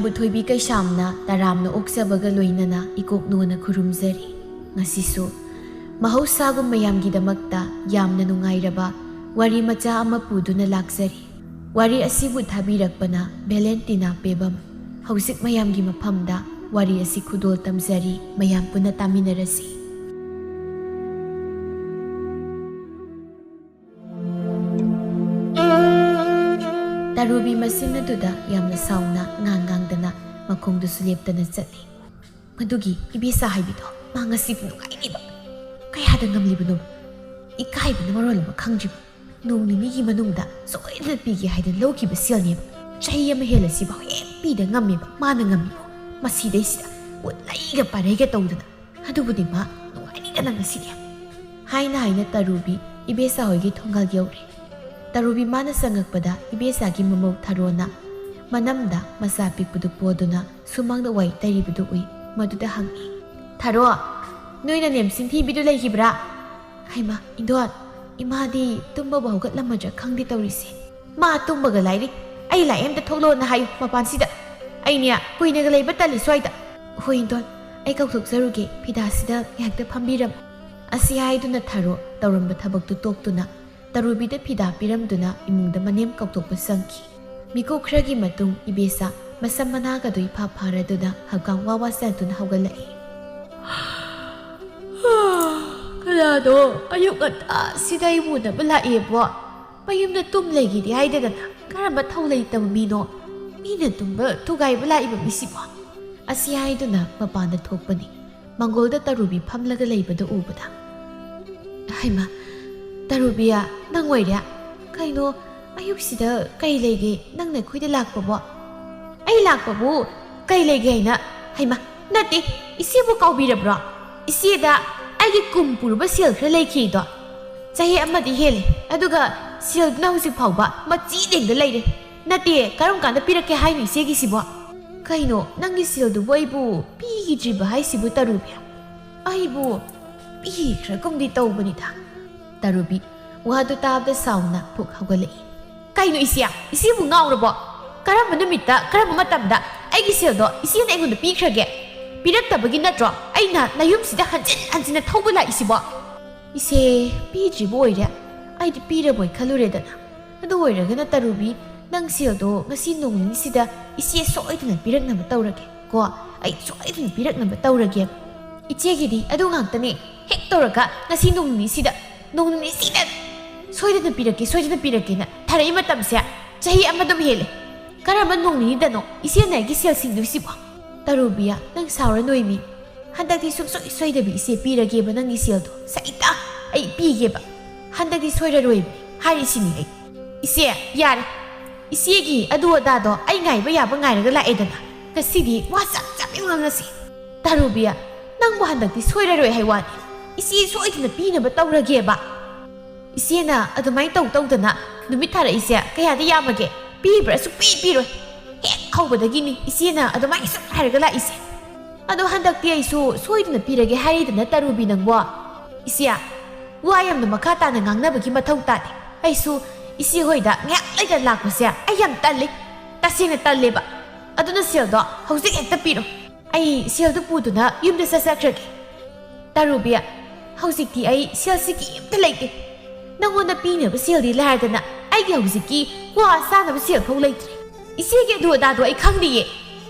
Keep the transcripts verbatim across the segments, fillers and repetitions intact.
ꯊꯣꯏꯕꯤ ꯀꯩꯁꯥꯝꯅ ꯇꯔꯥꯝꯅ ꯑꯣꯛꯆꯕꯒ ꯂꯣꯏꯅꯅ ꯏꯀꯣꯛ ꯅꯣꯟꯅ ꯈꯨꯔꯨꯝꯖꯔꯤ꯫ ꯉꯁꯤꯁꯨ ꯃꯍꯧꯁꯥꯒꯨꯝ ꯃꯌꯥꯝꯒꯤꯗꯃꯛꯇ ꯌꯥꯝꯅ ꯅꯨꯡꯉꯥꯏꯔꯕ ꯋꯥꯔꯤ ꯃꯆꯥ ꯑꯃ ꯄꯨꯗꯨꯅ ꯂꯥꯛꯆꯔꯤ꯫ ꯋꯥꯔꯤ ꯑꯁꯤꯕꯨ ꯊꯥꯕꯤꯔꯛꯄꯅ ꯚꯦꯂꯦꯟꯇꯤꯅꯥ ꯄꯦꯕꯝ꯫ ꯍꯧꯖꯤꯛ ꯃꯌꯥꯝꯒꯤ ꯃꯐꯝꯗ ꯋꯥꯔꯤ ꯑꯁꯤ ꯈꯨꯗꯣꯜ ꯇꯝꯖꯔꯤ, ꯃꯌꯥꯝ ꯄꯨꯟꯅ ꯇꯥꯃꯤꯟꯅꯔꯁꯤ꯫ ꯇꯔꯨꯕꯤ ꯃꯁꯤꯡ ꯑꯗꯨꯗ ꯌꯥꯝꯅ ꯁꯥꯎꯅ ꯉꯥꯡ ꯉꯥꯡꯗꯅ ꯃꯈꯣꯡꯗꯨꯁꯨ ꯂꯦꯞꯇꯅ ꯆꯠꯂꯤ꯫ ꯃꯗꯨꯒꯤ ꯏꯕꯦꯆꯥ ꯍꯥꯏꯕꯤꯗꯣ ꯃꯥ ꯉꯁꯤꯕꯨ ꯅꯨꯡꯉꯥꯏꯅꯤꯕ꯫ ꯀꯌꯥꯗ ꯉꯝꯂꯤꯕꯅꯣ? ꯏꯀꯥꯏꯕꯅ ꯃꯔꯣꯜ ꯑꯃ ꯈꯪꯗ꯭ꯔꯤꯕ꯫ ꯅꯣꯡ ꯅꯤꯅꯤꯒꯤ ꯃꯅꯨꯡꯗ ꯁꯣꯏꯗꯅ ꯄꯤꯒꯦ ꯍꯥꯏꯗꯅ ꯂꯧꯈꯤꯕ ꯁꯦꯜꯅꯦꯕ꯫ ꯆꯍꯤ ꯑꯃ ꯍꯦꯜꯂꯁꯤꯐꯥꯎ ꯍꯦꯛ ꯄꯤꯗ ꯉꯝꯃꯤꯕ ꯃꯥꯅ ꯉꯝꯃꯤꯕꯣ꯫ ꯃꯁꯤꯗꯩꯁꯤꯗ ꯎꯠꯂꯩꯒ ꯄꯥꯔꯩꯒ ꯇꯧꯗꯅ꯫ ꯑꯗꯨꯕꯨꯗꯤ ꯃꯥ ꯅꯨꯡꯉꯥꯏꯅꯤꯡꯗꯅ ꯉꯁꯤꯗꯤ꯫ ꯍꯥꯏꯅ ꯍꯥꯏꯅ ꯇꯔꯨꯕꯤ ꯏꯕꯦꯆꯥ ꯍꯣꯏꯒꯤ ꯊꯣꯡꯒꯥꯜ ꯌꯧꯔꯦ꯫ ꯇꯔꯨꯕꯤ ꯃꯥꯅ ꯆꯪꯉꯛꯄꯗ ꯏꯕꯦꯆꯥꯒꯤ ꯃꯃꯧ ꯊꯥꯔꯣꯅ ꯃꯅꯝꯗ ꯃꯆꯥ ꯄꯤꯛꯄꯗꯨ ꯄꯣꯗꯨꯅ ꯁꯨꯃꯥꯡꯗ ꯋꯥꯏ ꯇꯩꯔꯤꯕꯗꯨ ꯎꯏ꯫ ꯃꯗꯨꯗ ꯍꯪꯉꯤ, "ꯊꯥꯔꯣ, ꯅꯣꯏ ꯅꯅꯦꯝ ꯁꯤꯟꯊꯤꯕꯤꯗꯨ ꯂꯩꯈꯤꯕ꯭ꯔꯥ?" "ꯍꯩꯃꯥ, ꯏꯟꯗꯣꯟ, ꯏꯃꯥꯗꯤ ꯇꯨꯝꯕꯕꯨ ꯍꯧꯒꯠꯂꯝꯃꯗ꯭ꯔꯥ ꯈꯪꯗꯦ ꯇꯧꯔꯤꯁꯦ꯫ ꯃꯥ ꯇꯨꯝꯕꯒ ꯂꯥꯏꯔꯤ꯫ ꯑꯩ ꯂꯥꯛꯑꯦ, ꯑꯝꯇ ꯊꯣꯛꯂꯛꯑꯣꯅ ꯍꯥꯏꯌꯨ ꯃꯄꯥꯟꯁꯤꯗ꯫ ꯑꯩꯅꯦ ꯀꯨꯏꯅꯒ ꯂꯩꯕ ꯇꯜꯂꯤ ꯁ꯭ꯋꯥꯏꯗ꯫" "ꯍꯣꯏ ꯏꯟꯗꯣꯟ, ꯑꯩ ꯀꯧꯊꯣꯛꯆꯔꯨꯒꯦ, ꯐꯤꯗꯥꯁꯤꯗ ꯉꯥꯏꯍꯥꯛꯇ ꯐꯝꯕꯤꯔꯝꯃꯨ꯫" ꯑꯁꯤ ꯍꯥꯏꯗꯨꯅ ꯊꯥꯔꯣ ꯇꯧꯔꯝꯕ ꯊꯕꯛꯇꯨ ꯇꯣꯛꯇꯨꯅ ꯇꯔꯨꯕꯤꯗ ꯐꯤꯗꯥ ꯄꯤꯔꯝꯗꯨꯅ ꯏꯃꯨꯡꯗ ꯃꯅꯦꯝ ꯀꯧꯊꯣꯛꯄ ꯆꯪꯈꯤ꯫ ꯃꯤꯀꯨꯞ ꯈꯔꯒꯤ ꯃꯇꯨꯡ ꯏꯕꯦꯆꯥ ꯃꯁꯝ ꯃꯅꯥꯒꯗꯨ ꯏꯐꯥ ꯐꯥꯔꯗꯨꯅ ꯍꯛꯀꯥꯝ ꯋꯥ ꯋꯥ ꯆꯟꯗꯨꯅ ꯍꯧꯒꯠꯂꯛꯏ꯫ "ꯀꯅꯥꯅꯣ ꯑꯌꯨꯛ ꯉꯟꯇꯥꯁꯤꯗ ꯑꯩ ꯎꯅꯕ ꯂꯥꯛꯑꯦꯕꯣ? ꯃꯌꯨꯝꯗ ꯇꯨꯝ ꯂꯩꯒꯦꯗꯤ ꯍꯥꯏꯗꯗꯅ ꯀꯔꯝꯕ ꯊꯧ ꯂꯩꯇꯕ ꯃꯤꯅꯣ? ꯃꯤꯅ ꯇꯨꯝꯕ ꯊꯨꯒꯥꯏꯕ ꯂꯥꯛꯏꯕ ꯃꯤꯁꯤꯕꯣ?" ꯑꯁꯤ ꯍꯥꯏꯗꯨꯅ ꯃꯄꯥꯟꯗ ꯊꯣꯛꯄꯅꯤ꯫ ꯃꯪꯒꯣꯜꯗ ꯇꯔꯨꯕꯤ ꯐꯝꯂꯒ ꯂꯩꯕꯗꯨ ꯎꯕꯗ, "ꯍꯩꯃꯥ, ꯇꯔꯨꯕꯤꯌꯥ, ꯅꯪ ꯑꯣꯏꯔꯦ? ꯀꯩꯅꯣ, ꯑꯌꯨꯛꯁꯤꯗ ꯀꯩ ꯂꯩꯒꯦ ꯅꯪꯅ ꯑꯩꯈꯣꯏꯗ ꯂꯥꯛꯄꯕꯣ?" "ꯑꯩ ꯂꯥꯛꯄꯕꯨ ꯀꯩ ꯂꯩꯒꯦ ꯍꯥꯏꯅ? ꯍꯩꯃꯥ, ꯅꯠꯇꯦ, ꯏꯆꯦꯕꯨ ꯀꯥꯎꯕꯤꯔꯕ꯭ꯔꯣ? ꯏꯆꯦꯗ ꯑꯩꯒꯤ ꯀꯨꯝ ꯄꯨꯔꯕ ꯁꯦꯜ ꯈꯔ ꯂꯩꯈꯤꯗꯣ꯫ ꯆꯍꯤ ꯑꯃꯗꯤ ꯍꯦꯜꯂꯦ, ꯑꯗꯨꯒ ꯁꯦꯜꯗꯨꯅ ꯍꯧꯖꯤꯛ ꯐꯥꯎꯕ ꯃꯆꯤ ꯂꯦꯡꯗ ꯂꯩꯔꯦ꯫ ꯅꯠꯇꯦ, ꯀꯔꯝ ꯀꯥꯟꯗ ꯄꯤꯔꯛꯀꯦ ꯍꯥꯏꯅꯣ ꯏꯆꯦꯒꯤꯁꯤꯕꯣ?" "ꯀꯩꯅꯣ, ꯅꯪꯒꯤ ꯁꯦꯜꯗꯨꯕꯨ ꯑꯩꯕꯨ ꯄꯤꯈꯤꯗ꯭ꯔꯤꯕ ꯍꯥꯏꯁꯤꯕꯨ, ꯇꯔꯨꯕꯤ? ꯑꯩꯕꯨ ꯄꯤꯈ꯭ꯔꯒꯨꯝꯗꯤ ꯇꯧꯕꯅꯤꯗ꯫" ꯇꯔꯨꯕꯤ ꯋꯥꯗꯨ ꯇꯥꯕꯗ ꯁꯥꯎꯅ ꯐꯨꯛ ꯍꯧꯒꯠꯂꯛꯏ꯫ "ꯀꯩꯅꯣ ꯏꯆꯦ? ꯏꯆꯦꯕꯨ ꯉꯥꯎꯔꯕꯣ? ꯀꯔꯝꯕ ꯅꯨꯃꯤꯠꯇ, ꯀꯔꯝꯕ ꯃꯇꯝꯗ ꯑꯩꯒꯤ ꯁꯦꯜꯗꯣ ꯏꯆꯦꯅ ꯑꯩꯉꯣꯟꯗ ꯄꯤꯈ꯭ꯔꯒꯦ꯫ ꯄꯤꯔꯛꯇꯕꯒꯤ ꯅꯠꯇ꯭ꯔꯣ ꯑꯩꯅ ꯅꯌꯨꯝꯁꯤꯗ ꯍꯟꯖꯤꯟ ꯍꯟꯖꯤꯟꯅ ꯊꯧꯕ ꯂꯥꯛꯏꯁꯤꯕꯣ? ꯏꯆꯦ, ꯄꯤꯗ꯭ꯔꯤꯕ ꯑꯣꯏꯔꯦ꯫ ꯑꯩꯗꯤ ꯄꯤꯔꯕꯣꯏ ꯈꯜꯂꯨꯔꯦꯗꯅ꯫ ꯑꯗꯨ ꯑꯣꯏꯔꯒꯅ ꯇꯔꯨꯕꯤ, ꯅꯪ ꯁꯦꯜꯗꯣ ꯉꯁꯤ ꯅꯣꯡ ꯅꯤꯅꯤꯁꯤꯗ ꯏꯆꯦ ꯁꯣꯏꯗꯅ ꯄꯤꯔꯛꯅꯕ ꯇꯧꯔꯒꯦ ꯀꯣ꯫ ꯑꯩ ꯁꯣꯏꯗꯅ ꯄꯤꯔꯛꯅꯕ ꯇꯧꯔꯒꯦ꯫ ꯏꯆꯦꯒꯤꯗꯤ ꯑꯗꯨ ꯉꯥꯛꯇꯅꯦ꯫ ꯍꯦꯛ ꯇꯧꯔꯒ ꯉꯁꯤ ꯅꯣꯡ ꯅꯤꯅꯤꯁꯤꯗ, ꯅꯣꯡ ꯅꯤꯅꯤꯁꯤꯗ ꯁꯣꯏꯗꯅ ꯄꯤꯔꯛꯀꯦ, ꯁꯣꯏꯗꯅ ꯄꯤꯔꯛꯀꯦꯅ ꯊꯥꯔꯛꯏ ꯃꯇꯝꯁꯦ ꯆꯍꯤ ꯑꯃ ꯑꯗꯨꯝ ꯍꯦꯜꯂꯦ꯫ ꯀꯔꯝꯕ ꯅꯣꯡ ꯅꯤꯅꯤꯗꯅꯣ ꯏꯆꯦꯅ ꯑꯩꯒꯤ ꯁꯦꯜ ꯁꯤꯡꯗꯣꯏꯁꯤꯕꯣ? ꯇꯔꯨꯕꯤꯌꯥ, ꯅꯪ ꯁꯥꯎꯔ ꯅꯣꯏꯃꯤ꯫ ꯍꯟꯗꯛꯇꯤ ꯁꯨꯡꯁꯣꯏ ꯁꯣꯏꯗꯕꯤ ꯏꯆꯦ ꯄꯤꯔꯒꯦꯕ ꯅꯪꯒꯤ ꯁꯦꯜꯗꯣ꯫ ꯁꯩꯇ ꯑꯩ ꯄꯤꯒꯦꯕ꯫ ꯍꯟꯗꯛꯇꯤ ꯁꯣꯏꯔꯔꯣꯏꯕ ꯍꯥꯏꯔꯤꯁꯤꯅꯤ ꯑꯩ꯫ ꯏꯆꯦ, ꯌꯥꯔꯦ꯫ ꯏꯆꯦꯒꯤ ꯑꯗꯨ ꯑꯗꯥꯗꯣ ꯑꯩ ꯉꯥꯏꯕ ꯌꯥꯕ ꯉꯥꯏꯔꯒ ꯂꯥꯛꯑꯦꯗꯅ꯫ ꯉꯁꯤꯗꯤ ꯋꯥ ꯆꯞ ꯆꯞ ꯉꯥꯡꯅꯁꯤ꯫ ꯇꯔꯨꯕꯤꯌꯥ, ꯅꯪꯕꯨ ꯍꯟꯗꯛꯇꯤ ꯁꯣꯏꯔꯔꯣꯏ ꯍꯥꯏ ꯋꯥꯅꯤ꯫ ꯏꯆꯦ ꯁꯣꯏꯗꯅ ꯄꯤꯅꯕ ꯇꯧꯔꯒꯦꯕ꯫ ꯏꯆꯦꯅ ꯑꯗꯨꯃꯥꯏꯅ ꯇꯧ ꯇꯧꯗꯅ ꯅꯨꯃꯤꯠ ꯊꯥꯔꯛꯏꯁꯦ ꯀꯌꯥꯗꯤ ꯌꯥꯝꯃꯒꯦ? ꯄꯤꯕ꯭ꯔꯥ? ꯁꯨꯛꯄꯤ ꯄꯤꯔꯣꯏ꯫ ꯍꯦꯛ ꯍꯧꯕꯗꯒꯤꯅꯤ ꯏꯆꯦꯅ ꯑꯗꯨꯃꯥꯏꯅ ꯁꯨꯝ ꯍꯥꯏꯔꯒ ꯂꯥꯛꯏꯁꯦ꯫ ꯑꯗꯣ ꯍꯟꯗꯛꯇꯤ ꯑꯩꯁꯨ ꯁꯣꯏꯗꯅ ꯄꯤꯔꯒꯦ ꯍꯥꯏꯔꯤꯗꯅ ꯇꯔꯨꯕꯤ ꯅꯪꯕꯣ꯫ ꯏꯆꯦ, ꯋꯥ ꯌꯥꯝꯅ ꯃꯈꯥ ꯇꯥꯅ ꯉꯥꯡꯅꯕꯒꯤ ꯃꯊꯧ ꯇꯥꯗꯦ꯫ ꯑꯩꯁꯨ ꯏꯆꯦ ꯍꯣꯏꯗ ꯉꯥꯏꯍꯥꯛ ꯂꯩꯇꯅ ꯂꯥꯛꯄꯁꯦ ꯑꯩ ꯌꯥꯝ ꯇꯜꯂꯤ꯫ ꯇꯁꯦꯡꯅ ꯇꯜꯂꯦꯕ꯫ ꯑꯗꯨꯅ ꯁꯦꯜꯗꯣ ꯍꯧꯖꯤꯛ ꯍꯦꯛꯇ ꯄꯤꯔꯣ꯫ ꯑꯩ ꯁꯦꯜꯗꯨ ꯄꯨꯗꯨꯅ ꯌꯨꯝꯗ ꯆꯠꯆꯈ꯭ꯔꯒꯦ꯫ ꯇꯔꯨꯕꯤ, ꯍꯧꯖꯤꯛꯇꯤ ꯑꯩ ꯁꯦꯜꯁꯤ ꯀꯩꯝꯇ ꯂꯩꯇꯦ꯫ ꯅꯪꯉꯣꯟꯗ ꯄꯤꯅꯕ ꯁꯦꯜꯗꯤ ꯂꯥꯏꯔꯗꯅ ꯑꯩꯒꯤ ꯍꯧꯖꯤꯛꯀꯤ ꯀ꯭ꯋꯥ ꯆꯥꯅꯕ ꯁꯦꯜ ꯐꯥꯎ ꯂꯩꯇ꯭ꯔꯦ꯫ ꯏꯆꯦꯒꯤ ꯑꯗꯨ ꯑꯗꯥꯗꯣ ꯑꯩ ꯈꯪꯗꯤꯌꯦ꯫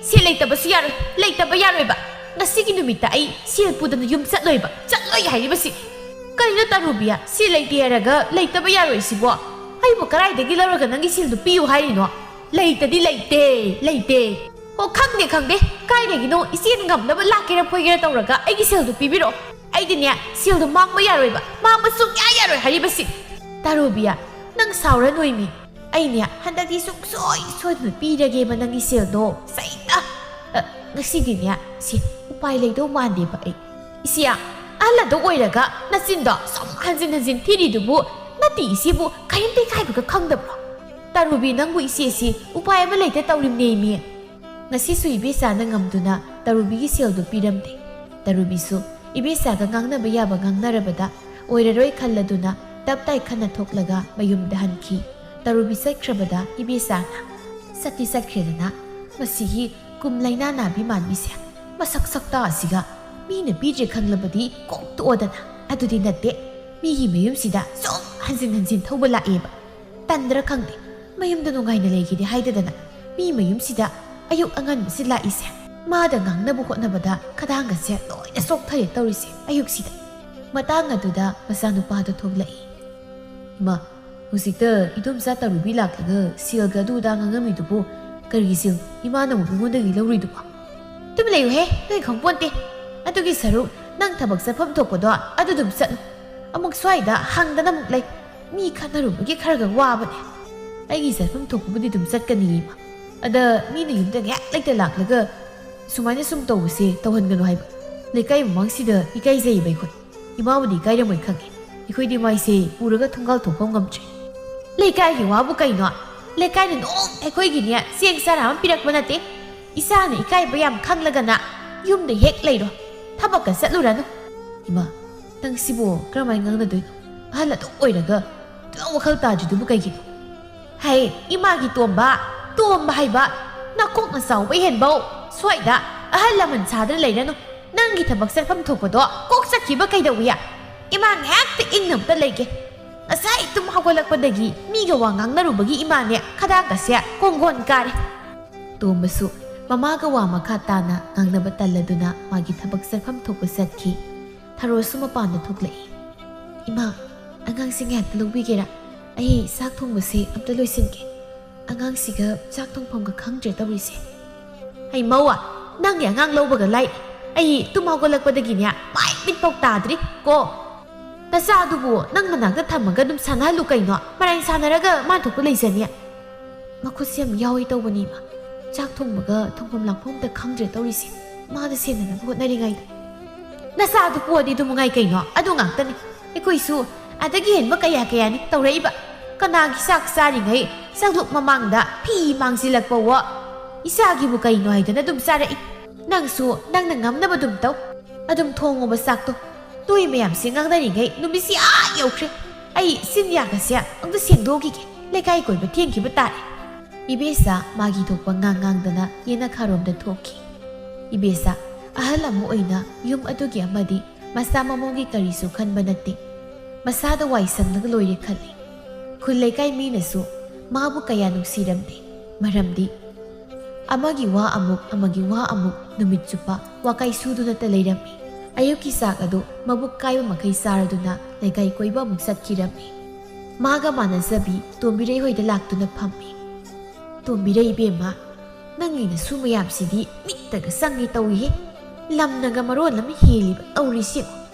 ꯁꯦꯜ ꯂꯩꯇꯕꯁꯨ ꯌꯥꯔꯣꯏ, ꯂꯩꯇꯕ ꯌꯥꯔꯣꯏꯕ꯫ ꯉꯁꯤꯒꯤ ꯅꯨꯃꯤꯠꯇ ꯑꯩ ꯁꯦꯜ ꯄꯨꯗꯅ ꯌꯨꯝ ꯆꯠꯂꯣꯏꯕ, ꯆꯠꯂꯣꯏ ꯍꯥꯏꯔꯤꯕꯁꯤ꯫ ꯀꯩꯅꯣ ꯇꯔꯨꯕꯤ, ꯁꯦꯜ ꯂꯩꯇꯦ ꯍꯥꯏꯔꯒ ꯂꯩꯇꯕ ꯌꯥꯔꯣꯏ ꯁꯤꯕꯣ? ꯑꯩꯕꯨ ꯀꯗꯥꯏꯗꯒꯤ ꯂꯧꯔꯒ ꯅꯪꯒꯤ ꯁꯦꯜꯗꯨ ꯄꯤꯌꯨ ꯍꯥꯏꯔꯤꯅꯣ? ꯂꯩꯇꯗꯤ ꯂꯩꯇꯦ, ꯂꯩꯇꯦ꯫ ꯑꯣ, ꯈꯪꯗꯦ, ꯈꯪꯗꯦ꯫ ꯀꯥꯏꯗꯒꯤꯅꯣ ꯏꯆꯦꯅ ꯉꯝꯅꯕ ꯂꯥꯛꯀꯦꯔꯥ ꯐꯣꯏꯒꯦꯔꯥ ꯇꯧꯔꯒ ꯑꯩꯒꯤ ꯁꯦꯜꯗꯨ ꯄꯤꯕꯤꯔꯛꯑꯣ꯫ ꯑꯩꯗꯤꯅꯦ, ꯁꯦꯜꯗꯣ ꯃꯥꯡꯕ ꯌꯥꯔꯣꯏꯕ, ꯃꯥꯡꯕ ꯁꯨꯡꯌꯥ ꯌꯥꯔꯣꯏ ꯍꯥꯏꯔꯤꯕꯁꯤ꯫ ꯇꯔꯨꯕꯤ, ꯅꯪ ꯁꯥꯎꯔ ꯅꯣꯏꯃꯤ꯫ ꯑꯩꯅꯦ, ꯍꯟꯗꯛꯇꯤ ꯁꯨꯡꯁꯣꯏ ꯁꯣꯏꯗꯅ ꯄꯤꯔꯒꯦꯕ ꯅꯪꯒꯤ ꯁꯦꯜꯗꯣ꯫ ꯁꯩꯇ! ꯑ, ꯉꯁꯤꯗꯤꯅꯦ, ꯁꯤ ꯎꯄꯥꯏ ꯂꯩꯗꯧ ꯃꯥꯟꯗꯦꯕ ꯑꯩ꯫ ꯏꯆꯦ, ꯑꯍꯜ ꯑꯗꯨ ꯑꯣꯏꯔꯒ ꯅꯆꯤꯟꯗꯣ ꯁꯨꯝ ꯍꯟꯖꯤꯟ ꯍꯟꯖꯤꯟ ꯊꯤꯔꯤꯗꯨꯕꯨ ꯅꯠꯇꯦ ꯏꯆꯦꯕꯨ ꯀꯔꯤꯝꯇ ꯏꯀꯥꯏꯕꯒ ꯈꯪꯗꯕ꯭ꯔꯣ? ꯇꯔꯨꯕꯤ, ꯅꯪꯕꯨ ꯏꯆꯦꯁꯤ ꯎꯄꯥꯏ ꯑꯃ ꯂꯩꯇ ꯇꯧꯔꯤꯕꯅꯦꯃꯤ꯫ ꯉꯁꯤꯁꯨ ꯏꯕꯦꯆꯥꯅ ꯉꯝꯗꯨꯅ ꯇꯔꯨꯕꯤꯒꯤ ꯁꯦꯜꯗꯨ ꯄꯤꯔꯝꯗꯦ꯫ ꯇꯔꯨꯕꯤꯁꯨ ꯏꯕꯦꯆꯥꯒ ꯉꯥꯡꯅꯕ ꯌꯥꯕ ꯉꯥꯡꯅꯔꯕꯗ ꯑꯣꯏꯔꯔꯣꯏ ꯈꯜꯂꯗꯨꯅ ꯇꯞ ꯇꯥꯏ ꯈꯟꯅ ꯊꯣꯛꯂꯒ ꯃꯌꯨꯝꯗ ꯍꯟꯈꯤ꯫ ꯇꯔꯨꯕꯤ ꯆꯠꯈ꯭ꯔꯕꯗ ꯏꯕꯦꯆꯥꯅ, "ꯆꯠꯇꯤ ꯆꯠꯈ꯭ꯔꯦꯗꯅ, ꯃꯁꯤꯒꯤ ꯀꯨꯝ ꯂꯥꯏꯅꯥ ꯅꯥꯕꯤ ꯃꯥꯟꯕꯤꯁꯦ, ꯃꯁꯛ ꯁꯛꯇꯥ ꯑꯁꯤꯒ ꯃꯤꯅ ꯄꯤꯗ꯭ꯔꯦ ꯈꯪꯂꯕꯗꯤ ꯀꯣꯛ ꯇꯣꯛꯑꯣꯗꯅ꯫ ꯑꯗꯨꯗꯤ ꯅꯠꯇꯦ, ꯃꯤꯒꯤ ꯃꯌꯨꯝꯁꯤꯗ ꯁꯨꯝ ꯍꯟꯖꯤꯟ ꯍꯟꯖꯤꯟ ꯊꯧꯕ ꯂꯥꯛꯑꯦꯕ꯫ ꯇꯟꯗ꯭ꯔꯥ ꯈꯪꯗꯦ, ꯃꯌꯨꯝꯗ ꯅꯨꯡꯉꯥꯏꯅ ꯂꯩꯒꯦꯗꯤ ꯍꯥꯏꯗꯗꯅ ꯃꯤ ꯃꯌꯨꯝꯁꯤꯗ ꯑꯌꯨꯛ ꯑꯉꯟꯕꯁꯤ ꯂꯥꯛꯏꯁꯦ꯫ ꯃꯥꯗ ꯉꯥꯡꯅꯕ ꯍꯣꯠꯅꯕꯗ ꯈꯗꯥꯡꯒꯁꯦ ꯂꯣꯏꯅ ꯆꯣꯛꯊꯔꯦ ꯇꯧꯔꯤꯁꯦ ꯑꯌꯨꯛꯁꯤꯗ꯫ ꯃꯇꯥꯡ ꯑꯗꯨꯗ ꯃꯆꯥꯅꯨꯄꯥꯗꯣ ꯊꯣꯛꯂꯛꯏ꯫ "ꯏꯃꯥ, ꯍꯧꯖꯤꯛꯇ ꯏꯗꯣꯝꯆꯥ ꯇꯔꯨꯕꯤ ꯂꯥꯛꯂꯒ ꯁꯦꯜꯒ ꯑꯗꯨ ꯑꯗꯥ ꯉꯥꯡꯉꯝꯃꯤꯗꯨꯕꯨ ꯀꯔꯤꯒꯤ ꯁꯦꯜ? ꯏꯃꯥꯅ ꯑꯃꯨꯛ ꯃꯤꯉꯣꯟꯗꯒꯤ ꯂꯧꯔꯨꯏꯗꯨꯕꯣ?" "ꯇꯨꯃꯤꯟ ꯂꯩꯌꯨꯍꯦ, ꯅꯣꯏ ꯈꯪꯄꯣꯟꯇꯦ꯫ ꯑꯗꯨꯒꯤ ꯁꯔꯨꯛ ꯅꯪ ꯊꯕꯛ ꯆꯠꯐꯝ ꯊꯣꯛꯄꯗꯣ ꯑꯗꯨ ꯑꯗꯨꯝ ꯆꯠꯂꯨ꯫ ꯑꯃꯨꯛ ꯁ꯭ꯋꯥꯏꯗ ꯍꯪꯗꯅ ꯑꯃꯨꯛ ꯂꯩ꯫ ꯃꯤ ꯈꯠꯅꯔꯨꯕꯒꯤ ꯈꯔꯒ ꯋꯥꯕꯅꯦ꯫ ꯑꯩꯒꯤ ꯆꯠꯐꯝ ꯊꯣꯛꯄꯕꯨꯗꯤ ꯑꯗꯨꯝ ꯆꯠꯀꯅꯤꯌꯦ, ꯏꯃꯥ꯫ ꯑꯗ ꯃꯤꯅ ꯌꯨꯝꯗ ꯉꯥꯏꯍꯥꯛ ꯂꯩꯇ ꯂꯥꯛꯂꯒ ꯁꯨꯃꯥꯏꯅ ꯁꯨꯝ ꯇꯧꯕꯁꯦ ꯇꯧꯍꯟꯒꯅꯨ ꯍꯥꯏꯕ꯫ ꯂꯩꯀꯥꯏ ꯃꯃꯥꯡꯁꯤꯗ ꯏꯀꯥꯏꯖꯩꯌꯦꯕ ꯑꯩꯈꯣꯏ꯫ ꯏꯃꯥꯕꯨꯗꯤ ꯏꯀꯥꯏꯔꯝꯃꯣꯏ ꯈꯪꯉꯦ꯫ ꯑꯩꯈꯣꯏꯗꯤ ꯃꯥꯏꯁꯦ ꯄꯨꯔꯒ ꯊꯣꯡꯒꯥꯜ ꯊꯣꯛꯐꯝ ꯉꯝꯗ꯭ꯔꯦ꯫ ꯂꯩꯀꯥꯏꯒꯤ ꯋꯥꯕꯨ ꯀꯩꯅꯣ? ꯂꯩꯀꯥꯏꯅ ꯅꯣꯡ ꯑꯩꯈꯣꯏꯒꯤꯅꯦ ꯆꯦꯡ ꯆꯔꯥ ꯑꯃ ꯄꯤꯔꯛꯄ ꯅꯠꯇꯦ꯫ ꯏꯆꯥꯅ ꯏꯀꯥꯏꯕ ꯌꯥꯝ ꯈꯪꯂꯒꯅ ꯌꯨꯝꯗ ꯍꯦꯛ ꯂꯩꯔꯣ꯫ ꯊꯕꯛꯀ ꯆꯠꯂꯨꯔꯅꯨ꯫" "ꯏꯃꯥ, ꯅꯪ ꯁꯤꯕꯨ ꯀꯔꯝꯍꯥꯏꯅ ꯉꯥꯡꯅꯗꯣꯏꯅꯣ? ꯑꯍꯜ ꯑꯗꯨꯝ ꯑꯣꯏꯔꯒ ꯑꯗꯨꯝ ꯋꯥꯈꯜ ꯇꯥꯗ꯭ꯔꯤꯗꯨꯕꯨ ꯀꯩꯒꯤꯅꯣ?" "ꯍꯩ, ꯏꯃꯥꯒꯤ ꯇꯣꯝꯕ, ꯇꯣꯝꯕ ꯍꯥꯏꯕ, ꯅꯀꯣꯛꯅ ꯆꯥꯎꯕ ꯍꯦꯟꯕꯧ ꯁ꯭ꯋꯥꯏꯗ ꯑꯍꯜ ꯂꯃꯟ ꯁꯥꯗꯅ ꯂꯩꯔꯅꯨ꯫ ꯅꯪꯒꯤ ꯊꯕꯛ ꯆꯠꯐꯝ ꯊꯣꯛꯄꯗꯣ ꯀꯣꯛ ꯆꯠꯈꯤꯕ ꯀꯩꯗꯧꯏ? ꯏꯃꯥ ꯉꯥꯏꯍꯥꯛꯇ ꯏꯪꯅ ꯑꯝꯇ ꯂꯩꯒꯦ꯫ ꯉꯁꯥꯏ ꯇꯨꯝ ꯍꯧꯒꯠꯂꯛꯄꯗꯒꯤ ꯃꯤꯒ ꯋꯥ ꯉꯥꯡꯅꯔꯨꯕꯒꯤ ꯏꯃꯥꯅꯦ ꯈꯗꯥꯡꯒꯁꯦ ꯀꯣꯡꯒꯣꯟ ꯀꯥꯔꯦ꯫" ꯇꯣꯝꯕꯁꯨ ꯃꯃꯥꯒ ꯋꯥ ꯃꯈꯥ ꯇꯥꯅ ꯉꯥꯡꯅꯕ ꯇꯜꯂꯗꯨꯅ ꯃꯥꯒꯤ ꯊꯕꯛ ꯆꯠꯐꯝ ꯊꯣꯛꯄ ꯆꯠꯈꯤ꯫ ꯊꯔꯣꯁꯨ ꯃꯄꯥꯟꯗ ꯊꯣꯛꯂꯛꯏ꯫ "ꯏꯃꯥ, ꯑꯉꯥꯡꯁꯤ ꯉꯥꯏꯍꯥꯛꯇ ꯂꯧꯕꯤꯒꯦꯔꯥ? ꯑꯩ ꯆꯥꯛ ꯊꯣꯡꯕꯁꯦ ꯑꯝꯇ ꯂꯣꯏꯁꯤꯟꯒꯦ꯫ ꯑꯉꯥꯡꯁꯤꯒ ꯆꯥꯛ ꯊꯣꯡꯐꯝꯒ ꯈꯪꯗ꯭ꯔꯦ ꯇꯧꯔꯤꯁꯦ꯫" "ꯍꯩ ꯃꯧ, ꯅꯪꯒꯤ ꯑꯉꯥꯡ ꯂꯧꯕꯒ ꯂꯥꯏ꯫ ꯑꯩ ꯇꯨꯝ ꯍꯧꯒꯠꯂꯛꯄꯗꯒꯤꯅꯦ ꯃꯥꯏ ꯃꯤꯠꯐꯥꯎ ꯇꯥꯗ꯭ꯔꯤ ꯀꯣ꯫ ꯅꯆꯥꯗꯨꯕꯨ ꯅꯪ ꯃꯅꯥꯛꯇ ꯊꯝꯃꯒ ꯑꯗꯨꯝ ꯁꯥꯟꯅꯍꯜꯂꯨ ꯀꯩꯅꯣ, ꯃꯔꯥꯏ ꯁꯥꯟꯅꯔꯒ ꯃꯥ ꯊꯣꯛꯄ ꯂꯩꯖꯅꯤ꯫" "ꯃꯈꯨꯠꯁꯦ ꯌꯥꯝ ꯌꯥꯎꯏ ꯇꯧꯕꯅꯤ, ꯏꯃꯥ꯫ ꯆꯥꯛ ꯊꯣꯡꯕꯒ ꯊꯣꯡꯐꯝ ꯂꯥꯛꯐꯝ ꯑꯝꯇ ꯈꯪꯗ꯭ꯔꯦ ꯇꯧꯔꯤꯁꯦ, ꯃꯥꯗ ꯁꯦꯟꯅꯅꯕ ꯍꯣꯠꯅꯔꯤꯉꯩꯗ꯫" "ꯅꯆꯥꯗꯨ ꯄꯣꯛꯑꯗꯤ ꯑꯗꯨ ꯃꯉꯥꯏ ꯀꯩꯅꯣ, ꯑꯗꯨ ꯉꯥꯛꯇꯅꯤ꯫ ꯑꯩꯈꯣꯏꯁꯨ ꯑꯗꯒꯤ ꯍꯦꯟꯕ ꯀꯌꯥ ꯀꯌꯥꯅꯤ ꯇꯧꯔꯛꯏꯕ꯫ ꯀꯅꯥꯒꯤ ꯆꯥꯛ ꯆꯥꯔꯤꯉꯩ ꯆꯥꯛꯂꯨꯛ ꯃꯃꯥꯡꯗ ꯐꯤ ꯃꯥꯡꯁꯤꯜꯂꯛꯄꯋꯣ꯫ ꯏꯆꯥꯒꯤꯕꯨ ꯀꯩꯅꯣ ꯍꯥꯏꯗꯅ ꯑꯗꯨꯝ ꯆꯥꯔꯛꯏ꯫ ꯅꯪꯁꯨ ꯅꯪꯅ ꯉꯝꯅꯕ ꯑꯗꯨꯝ ꯇꯧ꯫ ꯑꯗꯨꯝ ꯊꯣꯡꯉꯨꯕ ꯆꯥꯛꯇꯣ꯫ ꯅꯣꯏ ꯃꯌꯥꯝꯁꯦ ꯉꯥꯡꯅꯔꯤꯉꯩ ꯅꯨꯃꯤꯠꯁꯤ ꯑꯥ ꯌꯧꯈ꯭ꯔꯦ꯫ ꯑꯩ ꯆꯤꯟꯌꯥꯒꯁꯦ ꯑꯝꯇ ꯁꯦꯡꯗꯣꯛꯈꯤꯒꯦ꯫ ꯂꯩꯀꯥꯏ ꯀꯣꯏꯕ ꯊꯦꯡꯈꯤꯕ ꯇꯥꯔꯦ꯫" ꯏꯕꯦꯆꯥ ꯃꯥꯒꯤ ꯊꯣꯛꯄ ꯉꯥꯡ ꯉꯥꯡꯗꯅ ꯌꯦꯅꯈꯥꯔꯣꯝꯗ ꯊꯣꯛꯈꯤ꯫ ꯏꯕꯦꯆꯥ, ꯑꯍꯜ ꯑꯃ ꯑꯣꯏꯅ ꯌꯨꯝ ꯑꯗꯨꯒꯤ ꯑꯃꯗꯤ ꯃꯆꯥ ꯃꯃꯧꯒꯤ ꯀꯔꯤꯁꯨ ꯈꯟꯕ ꯅꯠꯇꯦ꯫ ꯃꯁꯥꯗ ꯋꯥꯏ ꯁꯪꯂꯒ ꯂꯣꯏꯔꯦ ꯈꯜꯂꯤ꯫ ꯈꯨꯜ ꯂꯩꯀꯥꯏ ꯃꯤꯅꯁꯨ ꯃꯥꯕꯨ ꯀꯌꯥ ꯅꯨꯡꯁꯤꯔꯝꯗꯦ꯫ ꯃꯔꯝꯗꯤ ꯑꯃꯒꯤ ꯋꯥ ꯑꯃꯨꯛ, ꯑꯃꯒꯤ ꯋꯥ ꯑꯃꯨꯛ ꯅꯨꯃꯤꯠ ꯆꯨꯞꯄ ꯋꯥꯀꯥꯏ ꯁꯨꯗꯨꯅꯇ ꯂꯩꯔꯝꯃꯤ꯫ ꯑꯌꯨꯛꯀꯤ ꯆꯥꯛ ꯑꯗꯨ ꯃꯕꯨꯛ ꯀꯥꯏꯕ ꯃꯈꯩ ꯆꯥꯔꯗꯨꯅ ꯂꯩꯀꯥꯏ ꯀꯣꯏꯕ ꯑꯃꯨꯛ ꯆꯠꯈꯤꯔꯝꯃꯤ꯫ ꯃꯥꯒ ꯃꯥꯟꯅꯖꯕꯤ ꯇꯣꯝꯕꯤꯔꯩ ꯍꯣꯏꯗ ꯂꯥꯛꯇꯨꯅ ꯐꯝꯃꯤ꯫ "ꯇꯣꯝꯕꯤꯔꯩ ꯏꯕꯦꯝꯃ, ꯅꯪꯒꯤ ꯅꯁꯨ ꯃꯌꯥꯝꯁꯤꯗꯤ ꯃꯤꯠꯇꯒ ꯆꯪꯉꯤ ꯇꯧꯏꯍꯦ꯫ ꯂꯝꯅꯒ ꯃꯔꯣꯟ ꯑꯃ ꯍꯦꯜꯂꯤꯕ ꯇꯧꯔꯤꯁꯤ꯫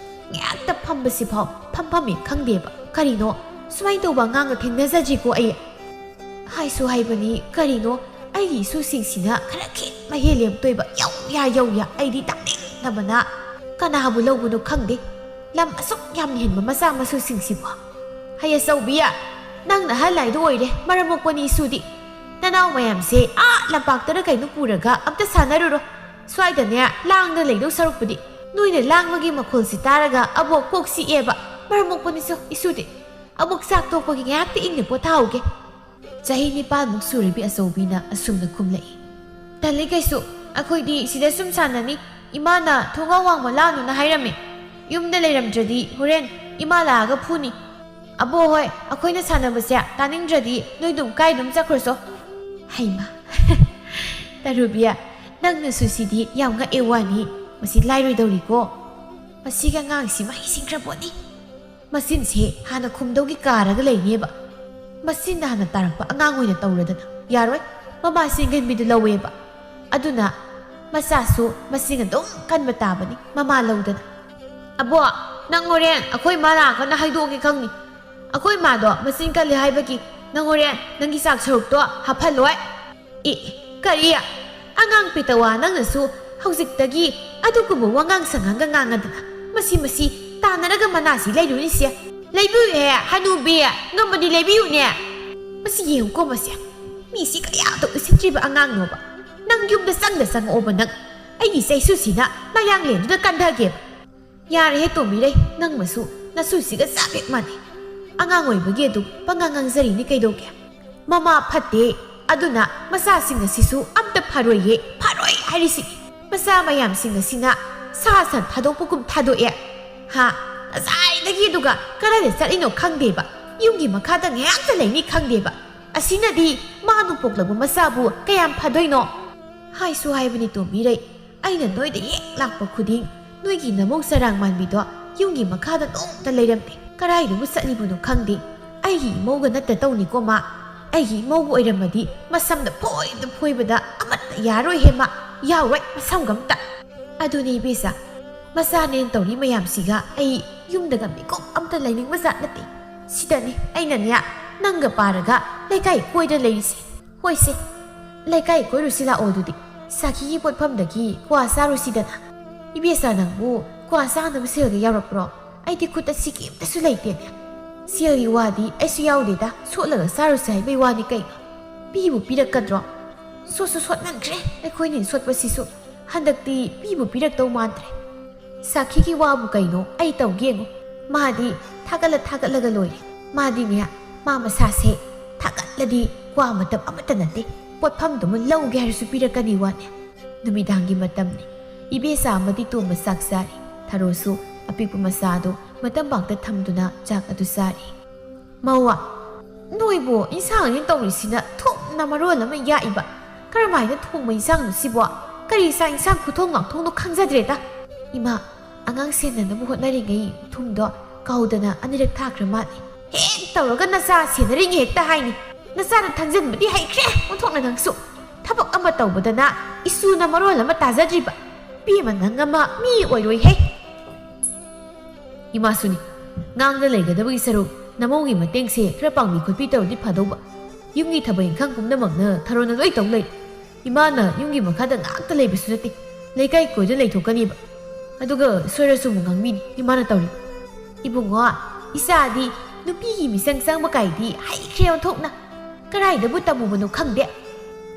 ꯉꯥꯏꯍꯥꯛꯇ ꯐꯝꯕꯁꯤꯐꯥꯎ ꯐꯝꯐꯝ ꯍꯦꯛ ꯈꯪꯗꯦꯕ꯫ ꯀꯔꯤꯅꯣ, ꯁꯨꯃꯥꯏꯅ ꯇꯧꯕ ꯑꯉꯥꯡꯒ ꯊꯦꯡꯅꯖꯗ꯭ꯔꯤꯀꯣ ꯑꯩ꯫ ꯍꯥꯏꯁꯨ ꯍꯥꯏꯕꯅꯤ, ꯀꯔꯤꯅꯣ ꯑꯩꯒꯤ ꯏꯁꯨꯁꯤꯡꯁꯤꯅ ꯈꯔ ꯈꯦꯠ ꯃꯍꯦꯜꯂꯦ ꯑꯃ ꯇꯧꯏꯕ꯫ ꯌꯧ ꯌꯥ, ꯌꯧ ꯌꯥ, ꯑꯩꯗꯤ ꯇꯥꯅꯤꯡꯗꯕꯅ ꯀꯅꯥꯕꯨ ꯂꯧꯕꯅꯣ ꯈꯪꯗꯦ꯫ ꯂꯝ ꯑꯁꯨꯛ ꯌꯥꯝꯅ ꯍꯦꯟꯕ ꯃꯆꯥ ꯃꯁꯨꯁꯤꯡꯁꯤꯕꯨ꯫ ꯍꯩ ꯑꯆꯧꯕꯤ, ꯅꯪꯅ ꯑꯍꯜ ꯍꯥꯏꯗꯣ ꯑꯣꯏꯔꯦ, ꯃꯔꯝ ꯃꯣꯛꯄꯅꯤ ꯏꯁꯨꯗꯤ꯫ ꯅꯅꯥꯎ ꯃꯌꯥꯝꯁꯦ ꯑꯥ ꯂꯝꯄꯥꯛꯇꯔ ꯀꯩꯅꯣ ꯄꯨꯔꯒ ꯑꯝꯇ ꯁꯥꯟꯅꯔꯨꯔꯣ꯫ ꯁ꯭ꯋꯥꯏꯗꯅꯦ ꯂꯥꯡꯗ ꯂꯩꯗꯧ ꯁꯔꯨꯛꯄꯨꯗꯤ꯫ ꯅꯣꯏꯅ ꯂꯥꯡꯕꯒꯤ ꯃꯈꯣꯜꯁꯤ ꯇꯥꯔꯒ ꯑꯕꯣꯛ ꯀꯣꯛ ꯆꯤꯛꯑꯦꯕ꯫ ꯃꯔꯝ ꯃꯣꯛꯄꯅꯤꯁꯨ ꯏꯁꯨꯗꯤ꯫ ꯑꯕꯣꯛ ꯆꯥꯛ ꯇꯣꯛꯄꯒꯤ ꯉꯥꯏꯍꯥꯛꯇ ꯏꯪꯅ ꯄꯣꯊꯥꯍꯧꯒꯦ꯫ ꯆꯍꯤ ꯅꯤꯄꯥꯟꯃꯨꯛ ꯁꯨꯔꯕꯤ ꯑꯆꯧꯕꯤꯅ ꯑꯁꯨꯝꯅ ꯈꯨꯝꯂꯛꯏ꯫ "ꯇꯜꯂꯤ ꯀꯩꯁꯨ, ꯑꯩꯈꯣꯏꯗꯤ ꯁꯤꯗ ꯁꯨꯝ ꯁꯥꯟꯅꯅꯤ꯫ ꯏꯃꯥꯅ ꯊꯣꯡꯒꯥꯎ ꯋꯥꯡꯃ ꯂꯥꯡꯅꯨꯅ ꯍꯥꯏꯔꯝꯃꯤ꯫ ꯌꯨꯝꯗ ꯂꯩꯔꯝꯗ꯭ꯔꯗꯤ ꯍꯣꯔꯦꯟ ꯏꯃꯥ ꯂꯥꯛꯑꯒ ꯐꯨꯅꯤ꯫ ꯑꯕꯣꯛ ꯍꯣꯏ, ꯑꯩꯈꯣꯏꯅ ꯁꯥꯟꯅꯕꯁꯦ ꯇꯥꯅꯤꯡꯗ꯭ꯔꯗꯤ ꯅꯣꯏ ꯑꯗꯨꯝ ꯀꯥꯏ ꯑꯗꯨꯝ ꯆꯠꯈ꯭ꯔꯣꯆꯣ꯫" ꯍꯩꯃꯥ, ꯇꯔꯨꯕꯤ, ꯅꯪꯅꯁꯨ ꯁꯤꯗꯤ ꯌꯥꯝ ꯉꯛꯑꯦ ꯋꯥꯅꯤ꯫ ꯃꯁꯤ ꯂꯥꯏꯔꯣꯏꯗꯧꯔꯤꯀꯣ꯫ ꯃꯁꯤꯒꯤ ꯑꯉꯥꯡꯁꯤ ꯃꯍꯩ ꯁꯤꯡꯈ꯭ꯔ ꯄꯣꯠꯅꯤ꯫ ꯃꯆꯤꯟꯁꯦ ꯍꯥꯟꯅ ꯈꯨꯝꯗꯧꯒꯤ ꯀꯥꯔꯒ ꯂꯩꯅꯦꯕ꯫ ꯃꯆꯤꯟꯅ ꯍꯥꯟꯅ ꯇꯥꯔꯛꯄ ꯑꯉꯥꯡ ꯑꯣꯏꯅ ꯇꯧꯔꯗꯅ ꯌꯥꯔꯣꯏ꯫ ꯃꯃꯥ ꯆꯦꯟꯒꯟꯕꯤꯗꯨ ꯂꯧꯋꯦꯕ꯫ ꯑꯗꯨꯅ ꯃꯆꯥꯁꯨ ꯃꯆꯤꯟ ꯑꯗꯨꯝ ꯀꯟꯕ ꯇꯥꯕꯅꯤ, ꯃꯃꯥ ꯂꯧꯗꯅ꯫ "ꯑꯕꯣ, ꯅꯪ ꯍꯣꯔꯦꯟ ꯑꯩꯈꯣꯏ ꯃꯥ ꯂꯥꯛꯑꯒꯅ ꯍꯥꯏꯗꯣꯛꯑꯒꯦ ꯈꯪꯅꯤ꯫ ꯑꯩꯈꯣꯏ ꯃꯥꯗꯣ ꯃꯆꯤꯟ ꯀꯜꯂꯤ ꯍꯥꯏꯕꯒꯤ ꯅꯪ ꯍꯣꯔꯦꯟ ꯅꯪꯒꯤ ꯆꯥꯛ ꯁꯔꯨꯛꯇꯣ ꯍꯥꯞꯍꯜꯂꯣꯏ꯫" "ꯑꯦ, ꯀꯔꯤ? ꯑꯉꯥꯡ ꯄꯦꯇꯋꯥ ꯅꯪꯅꯁꯨ ꯍꯧꯖꯤꯛꯇꯒꯤ ꯑꯗꯨꯒꯨꯝꯕ ꯋꯥꯉꯥꯡ ꯁꯉꯥꯡꯒ ꯉꯥꯡꯉꯗꯅ? ꯃꯁꯤ, ꯃꯁꯤ ꯇꯥꯟꯅꯔꯒ ꯃꯅꯥꯁꯤ ꯂꯩꯔꯨꯅꯤꯁꯦ꯫ ꯂꯩꯕꯤꯌꯨꯍꯦ, ꯍꯅꯨꯕꯤ, ꯉꯝꯃꯗꯤ ꯂꯩꯕꯤꯌꯨꯅꯦ꯫ ꯃꯁꯤ ꯌꯦꯡꯉꯨꯀꯣ, ꯃꯁꯦ꯫ ꯃꯤꯁꯤ ꯀꯌꯥꯗ ꯎꯁꯤꯠꯇ꯭ꯔꯤꯕ ꯑꯉꯥꯡꯅꯣꯕ꯫ ꯅꯪ ꯌꯨꯝꯗ ꯆꯪꯗ ꯆꯪꯉꯛꯑꯣꯕ ꯅꯪ꯫ ꯑꯩꯒꯤ ꯆꯩꯁꯨꯁꯤꯅ ꯃꯌꯥꯡꯂꯦꯟꯗꯨꯗ ꯀꯟꯊꯒꯦꯕ꯫" "ꯌꯥꯔꯦꯍꯦ ꯇꯣꯝꯕꯤꯔꯩ, ꯅꯪ ꯃꯁꯨ ꯅꯁꯨꯁꯤꯒ ꯆꯞ ꯍꯦꯛ ꯃꯥꯟꯅꯩ꯫ ꯑꯉꯥꯡ ꯑꯣꯏꯕꯒꯤ ꯑꯗꯨꯝ ꯄꯉꯥꯡ ꯉꯥꯡꯖꯔꯤꯅꯤ ꯀꯩꯗꯧꯒꯦ? ꯃꯃꯥ ꯐꯠꯇꯦ, ꯑꯗꯨꯅ ꯃꯆꯥꯁꯤꯡ ꯑꯁꯤꯁꯨ ꯑꯝꯇ ꯐꯔꯣꯏꯌꯦ, ꯐꯔꯣꯏ ꯍꯥꯏꯔꯤꯁꯤ꯫ ꯃꯆꯥ ꯃꯌꯥꯝꯁꯤꯡ ꯑꯁꯤꯅ ꯁꯥ ꯁꯟ ꯊꯥꯗꯣꯛꯄꯒꯨꯝ ꯊꯥꯗꯣꯛꯑꯦ꯫ ꯍꯥ? ꯉꯁꯥꯏꯗꯒꯤ ꯑꯗꯨꯒ ꯀꯗꯥꯏꯗ ꯆꯠꯂꯤꯅꯣ ꯈꯪꯗꯦꯕ꯫ ꯌꯨꯝꯒꯤ ꯃꯈꯥꯗ ꯉꯥꯏꯍꯥꯛꯇ ꯂꯩꯅꯤ ꯈꯪꯗꯦꯕ꯫ ꯑꯁꯤꯅꯗꯤ ꯃꯥꯅ ꯄꯣꯛꯂꯛꯄ ꯃꯆꯥꯕꯨ ꯀꯌꯥꯝ ꯐꯗꯣꯏꯅꯣ? ꯍꯥꯏꯁꯨ ꯍꯥꯏꯕꯅꯤ ꯇꯣꯝꯕꯤꯔꯩ, ꯑꯩꯅ ꯅꯣꯏꯗ ꯍꯦꯛ ꯂꯥꯛꯄ ꯈꯨꯗꯤꯡ ꯅꯣꯏꯒꯤ ꯅꯃꯧ ꯆꯔꯥꯡ ꯃꯥꯟꯕꯤꯗꯣ ꯌꯨꯝꯒꯤ ꯃꯈꯥꯗ ꯅꯣꯡꯇ ꯂꯩꯔꯝꯗꯦ꯫ ꯀꯔꯥꯏꯗꯕꯨ ꯆꯠꯂꯤꯕꯅꯣ ꯈꯪꯗꯦ꯫ ꯑꯩꯒꯤ ꯏꯃꯧꯒ ꯅꯠꯇ ꯇꯧꯅꯤꯀꯣ ꯃꯥ꯫ ꯑꯩꯒꯤ ꯏꯃꯧꯒ ꯑꯣꯏꯔꯝꯃꯗꯤ ꯃꯁꯝꯗ ꯐꯣꯏꯗ ꯐꯣꯏꯕꯗ ꯑꯃꯠꯇ ꯌꯥꯔꯣꯏꯍꯦ ꯃꯥ꯫ ꯌꯥꯎꯔꯣꯏ ꯃꯁꯝꯒ ꯑꯝꯇ꯫ ꯑꯗꯨꯅꯤ ꯏꯕꯦꯆꯥ, ꯃꯆꯥꯅꯦꯅ ꯇꯧꯔꯤ ꯃꯌꯥꯝꯁꯤꯒ ꯑꯩ ꯌꯨꯝꯗꯒ ꯃꯤꯀꯨꯞ ꯑꯝꯇ ꯂꯩꯅꯤꯡꯕ ꯖꯥꯠ ꯅꯠꯇꯦ꯫ ꯁꯤꯗꯅꯤ ꯑꯩꯅꯅꯦ ꯅꯪꯒ ꯄꯥꯔꯒ ꯂꯩꯀꯥꯏ ꯀꯣꯏꯗ ꯂꯩꯔꯤꯁꯦ꯫ ꯍꯣꯏꯁꯦ, ꯂꯩꯀꯥꯏ ꯀꯣꯏꯔꯨꯁꯤ ꯂꯥꯛꯑꯣ ꯑꯗꯨꯗꯤ꯫ ꯁꯥꯈꯤꯒꯤ ꯄꯣꯠꯐꯝꯗꯒꯤ ꯀ꯭ꯋꯥ ꯆꯥꯔꯨꯁꯤꯗꯅ꯫ ꯏꯕꯦꯆꯥ ꯅꯪꯕꯨ ꯀ꯭ꯋꯥ ꯆꯥꯅꯕ ꯁꯦꯜꯒ ꯌꯥꯎꯔꯛꯄ꯭ꯔꯣ? ꯑꯩꯗꯤ ꯈꯨꯠꯇ ꯁꯤ ꯀꯩꯝꯇꯁꯨ ꯂꯩꯇꯦꯅꯦ꯫ ꯁꯦꯜꯒꯤ ꯋꯥꯗꯤ ꯑꯩꯁꯨ ꯌꯥꯎꯗꯦꯗ, ꯁꯣꯠꯂꯒ ꯆꯥꯔꯨꯁꯤ ꯍꯥꯏꯕꯩ ꯋꯥꯅꯤ ꯀꯩꯅꯣ꯫ ꯄꯤꯕꯨ ꯄꯤꯔꯛꯀꯗ꯭ꯔꯣ? ꯁꯣꯠꯁꯨ ꯁꯣꯠꯃꯟꯈ꯭ꯔꯦ ꯑꯩꯈꯣꯏꯅꯤ ꯁꯣꯠꯄꯁꯤꯁꯨ꯫ ꯍꯟꯗꯛꯇꯤ ꯄꯤꯕꯨ ꯄꯤꯔꯛꯇꯧ ꯃꯥꯟꯗ꯭ꯔꯦ꯫ ꯁꯥꯈꯤꯒꯤ ꯋꯥꯕꯨ ꯀꯩꯅꯣ ꯑꯩ ꯇꯧꯒꯦ ꯌꯦꯡꯉꯨ꯫ ꯃꯥꯗꯤ ꯊꯥꯒꯠꯂ ꯊꯥꯒꯠꯂꯒ ꯂꯣꯏꯔꯦ꯫ ꯃꯥꯗꯤꯅꯦ, ꯃꯥ ꯃꯁꯥꯁꯦ ꯊꯥꯒꯠꯂꯗꯤ ꯀ꯭ꯋꯥ ꯃꯇꯝ ꯑꯃꯠꯇ ꯅꯠꯇꯦ꯫ ꯄꯣꯠꯐꯝꯗꯨꯃ ꯂꯧꯒꯦ ꯍꯥꯏꯔꯁꯨ ꯄꯤꯔꯛꯀꯅꯤ ꯋꯥꯅꯦ꯫ ꯅꯨꯃꯤꯗꯥꯡꯒꯤ ꯃꯇꯝꯅꯤ꯫ ꯏꯕꯦꯆꯥ ꯑꯃꯗꯤ ꯇꯣꯝꯕ ꯆꯥꯛ ꯆꯥꯔꯤ꯫ ꯊꯔꯣꯁꯨ ꯑꯄꯤꯛꯄ ꯃꯆꯥꯗꯨ ꯃꯇꯝꯕꯥꯛꯇ ꯊꯝꯗꯨꯅ ꯆꯥꯛ ꯑꯗꯨ ꯆꯥꯔꯤ꯫ ꯃꯧꯋꯥ, ꯅꯣꯏꯕꯨ ꯏꯟꯁꯥꯡ ꯑꯅꯤ ꯇꯧꯔꯤꯁꯤꯅ ꯊꯨꯝꯅ ꯃꯔꯣꯜ ꯑꯃ ꯌꯥꯛꯏꯕ꯫ ꯀꯔꯝꯍꯥꯏꯅ ꯊꯣꯡꯕ ꯏꯟꯁꯥꯡꯅꯣ ꯁꯤꯕꯣ? ꯀꯔꯤ ꯆꯥꯛ ꯏꯟꯁꯥꯡ ꯈꯨꯊꯣꯡ ꯂꯥꯛꯊꯣꯡꯅꯣ ꯈꯪꯖꯗ꯭ꯔꯦꯗ꯫ ꯏꯃꯥ, ꯑꯉꯥꯡ ꯁꯦꯟꯅꯅꯕ ꯍꯣꯠꯅꯔꯤꯉꯩ ꯊꯨꯝꯗꯣ ꯀꯥꯎꯗꯅ ꯑꯅꯤꯔꯛ ꯊꯥꯛꯈ꯭ꯔ ꯃꯥꯜꯂꯦ꯫ ꯍꯦꯛ ꯇꯧꯔꯒ ꯅꯆꯥ ꯁꯦꯟꯅꯔꯤꯉꯩ ꯍꯦꯛꯇ ꯍꯥꯏꯅꯤ꯫ ꯅꯆꯥꯅ ꯊꯪꯖꯤꯟꯕꯗꯤ ꯍꯩꯈ꯭ꯔꯦ ꯑꯣꯟꯊꯣꯛꯅ ꯅꯪꯁꯨ꯫ ꯊꯕꯛ ꯑꯃ ꯇꯧꯕꯗꯅ ꯏꯁꯨꯅ ꯃꯔꯣꯜ ꯑꯃ ꯇꯥꯖꯗ꯭ꯔꯤꯕ꯫ ꯄꯦꯝꯃ ꯅꯪ ꯑꯃ ꯃꯤ ꯑꯣꯏꯔꯣꯏꯍꯦ꯫ ꯏꯃꯥꯁꯨꯅꯤ꯫ ꯉꯥꯡꯗ ꯂꯩꯒꯗꯕꯒꯤ ꯁꯔꯨꯛ ꯅꯃꯧꯒꯤ ꯃꯇꯦꯡꯁꯦ ꯈꯔ ꯄꯥꯡꯕꯤ ꯈꯣꯠꯄꯤ ꯇꯧꯔꯗꯤ ꯐꯗꯧꯕ꯫ ꯌꯨꯝꯒꯤ ꯊꯕꯛ ꯏꯪꯈꯥꯡ ꯄꯨꯝꯅꯃꯛꯅ ꯊꯔꯣꯅ ꯂꯣꯏ ꯇꯧ ꯂꯩꯔꯦ꯫ ꯏꯃꯥꯅ ꯌꯨꯝꯒꯤ ꯃꯈꯥꯗ ꯉꯥꯛꯇ ꯂꯩꯕꯁꯨ ꯅꯠꯇꯦ, ꯂꯩꯀꯥꯏ ꯀꯣꯏꯗ ꯂꯩꯊꯣꯛꯀꯅꯤꯕ꯫ ꯑꯗꯨꯒ ꯁꯣꯏꯔꯁꯨ ꯑꯃꯨꯛ ꯉꯥꯡꯕꯤꯅꯤ ꯏꯃꯥꯅ ꯇꯧꯔꯤ꯫ ꯏꯕꯨꯡꯉꯣ, ꯏꯆꯥꯗꯤ ꯅꯨꯄꯤꯒꯤ ꯃꯤꯆꯪ ꯆꯪꯕ ꯀꯥꯏꯗꯤ ꯍꯩꯈ꯭ꯔꯦ ꯑꯣꯟꯊꯣꯛꯅ꯫ ꯀꯗꯥꯏꯗꯕꯨ ꯇꯝꯃꯨꯕꯅꯣ ꯈꯪꯗꯦ꯫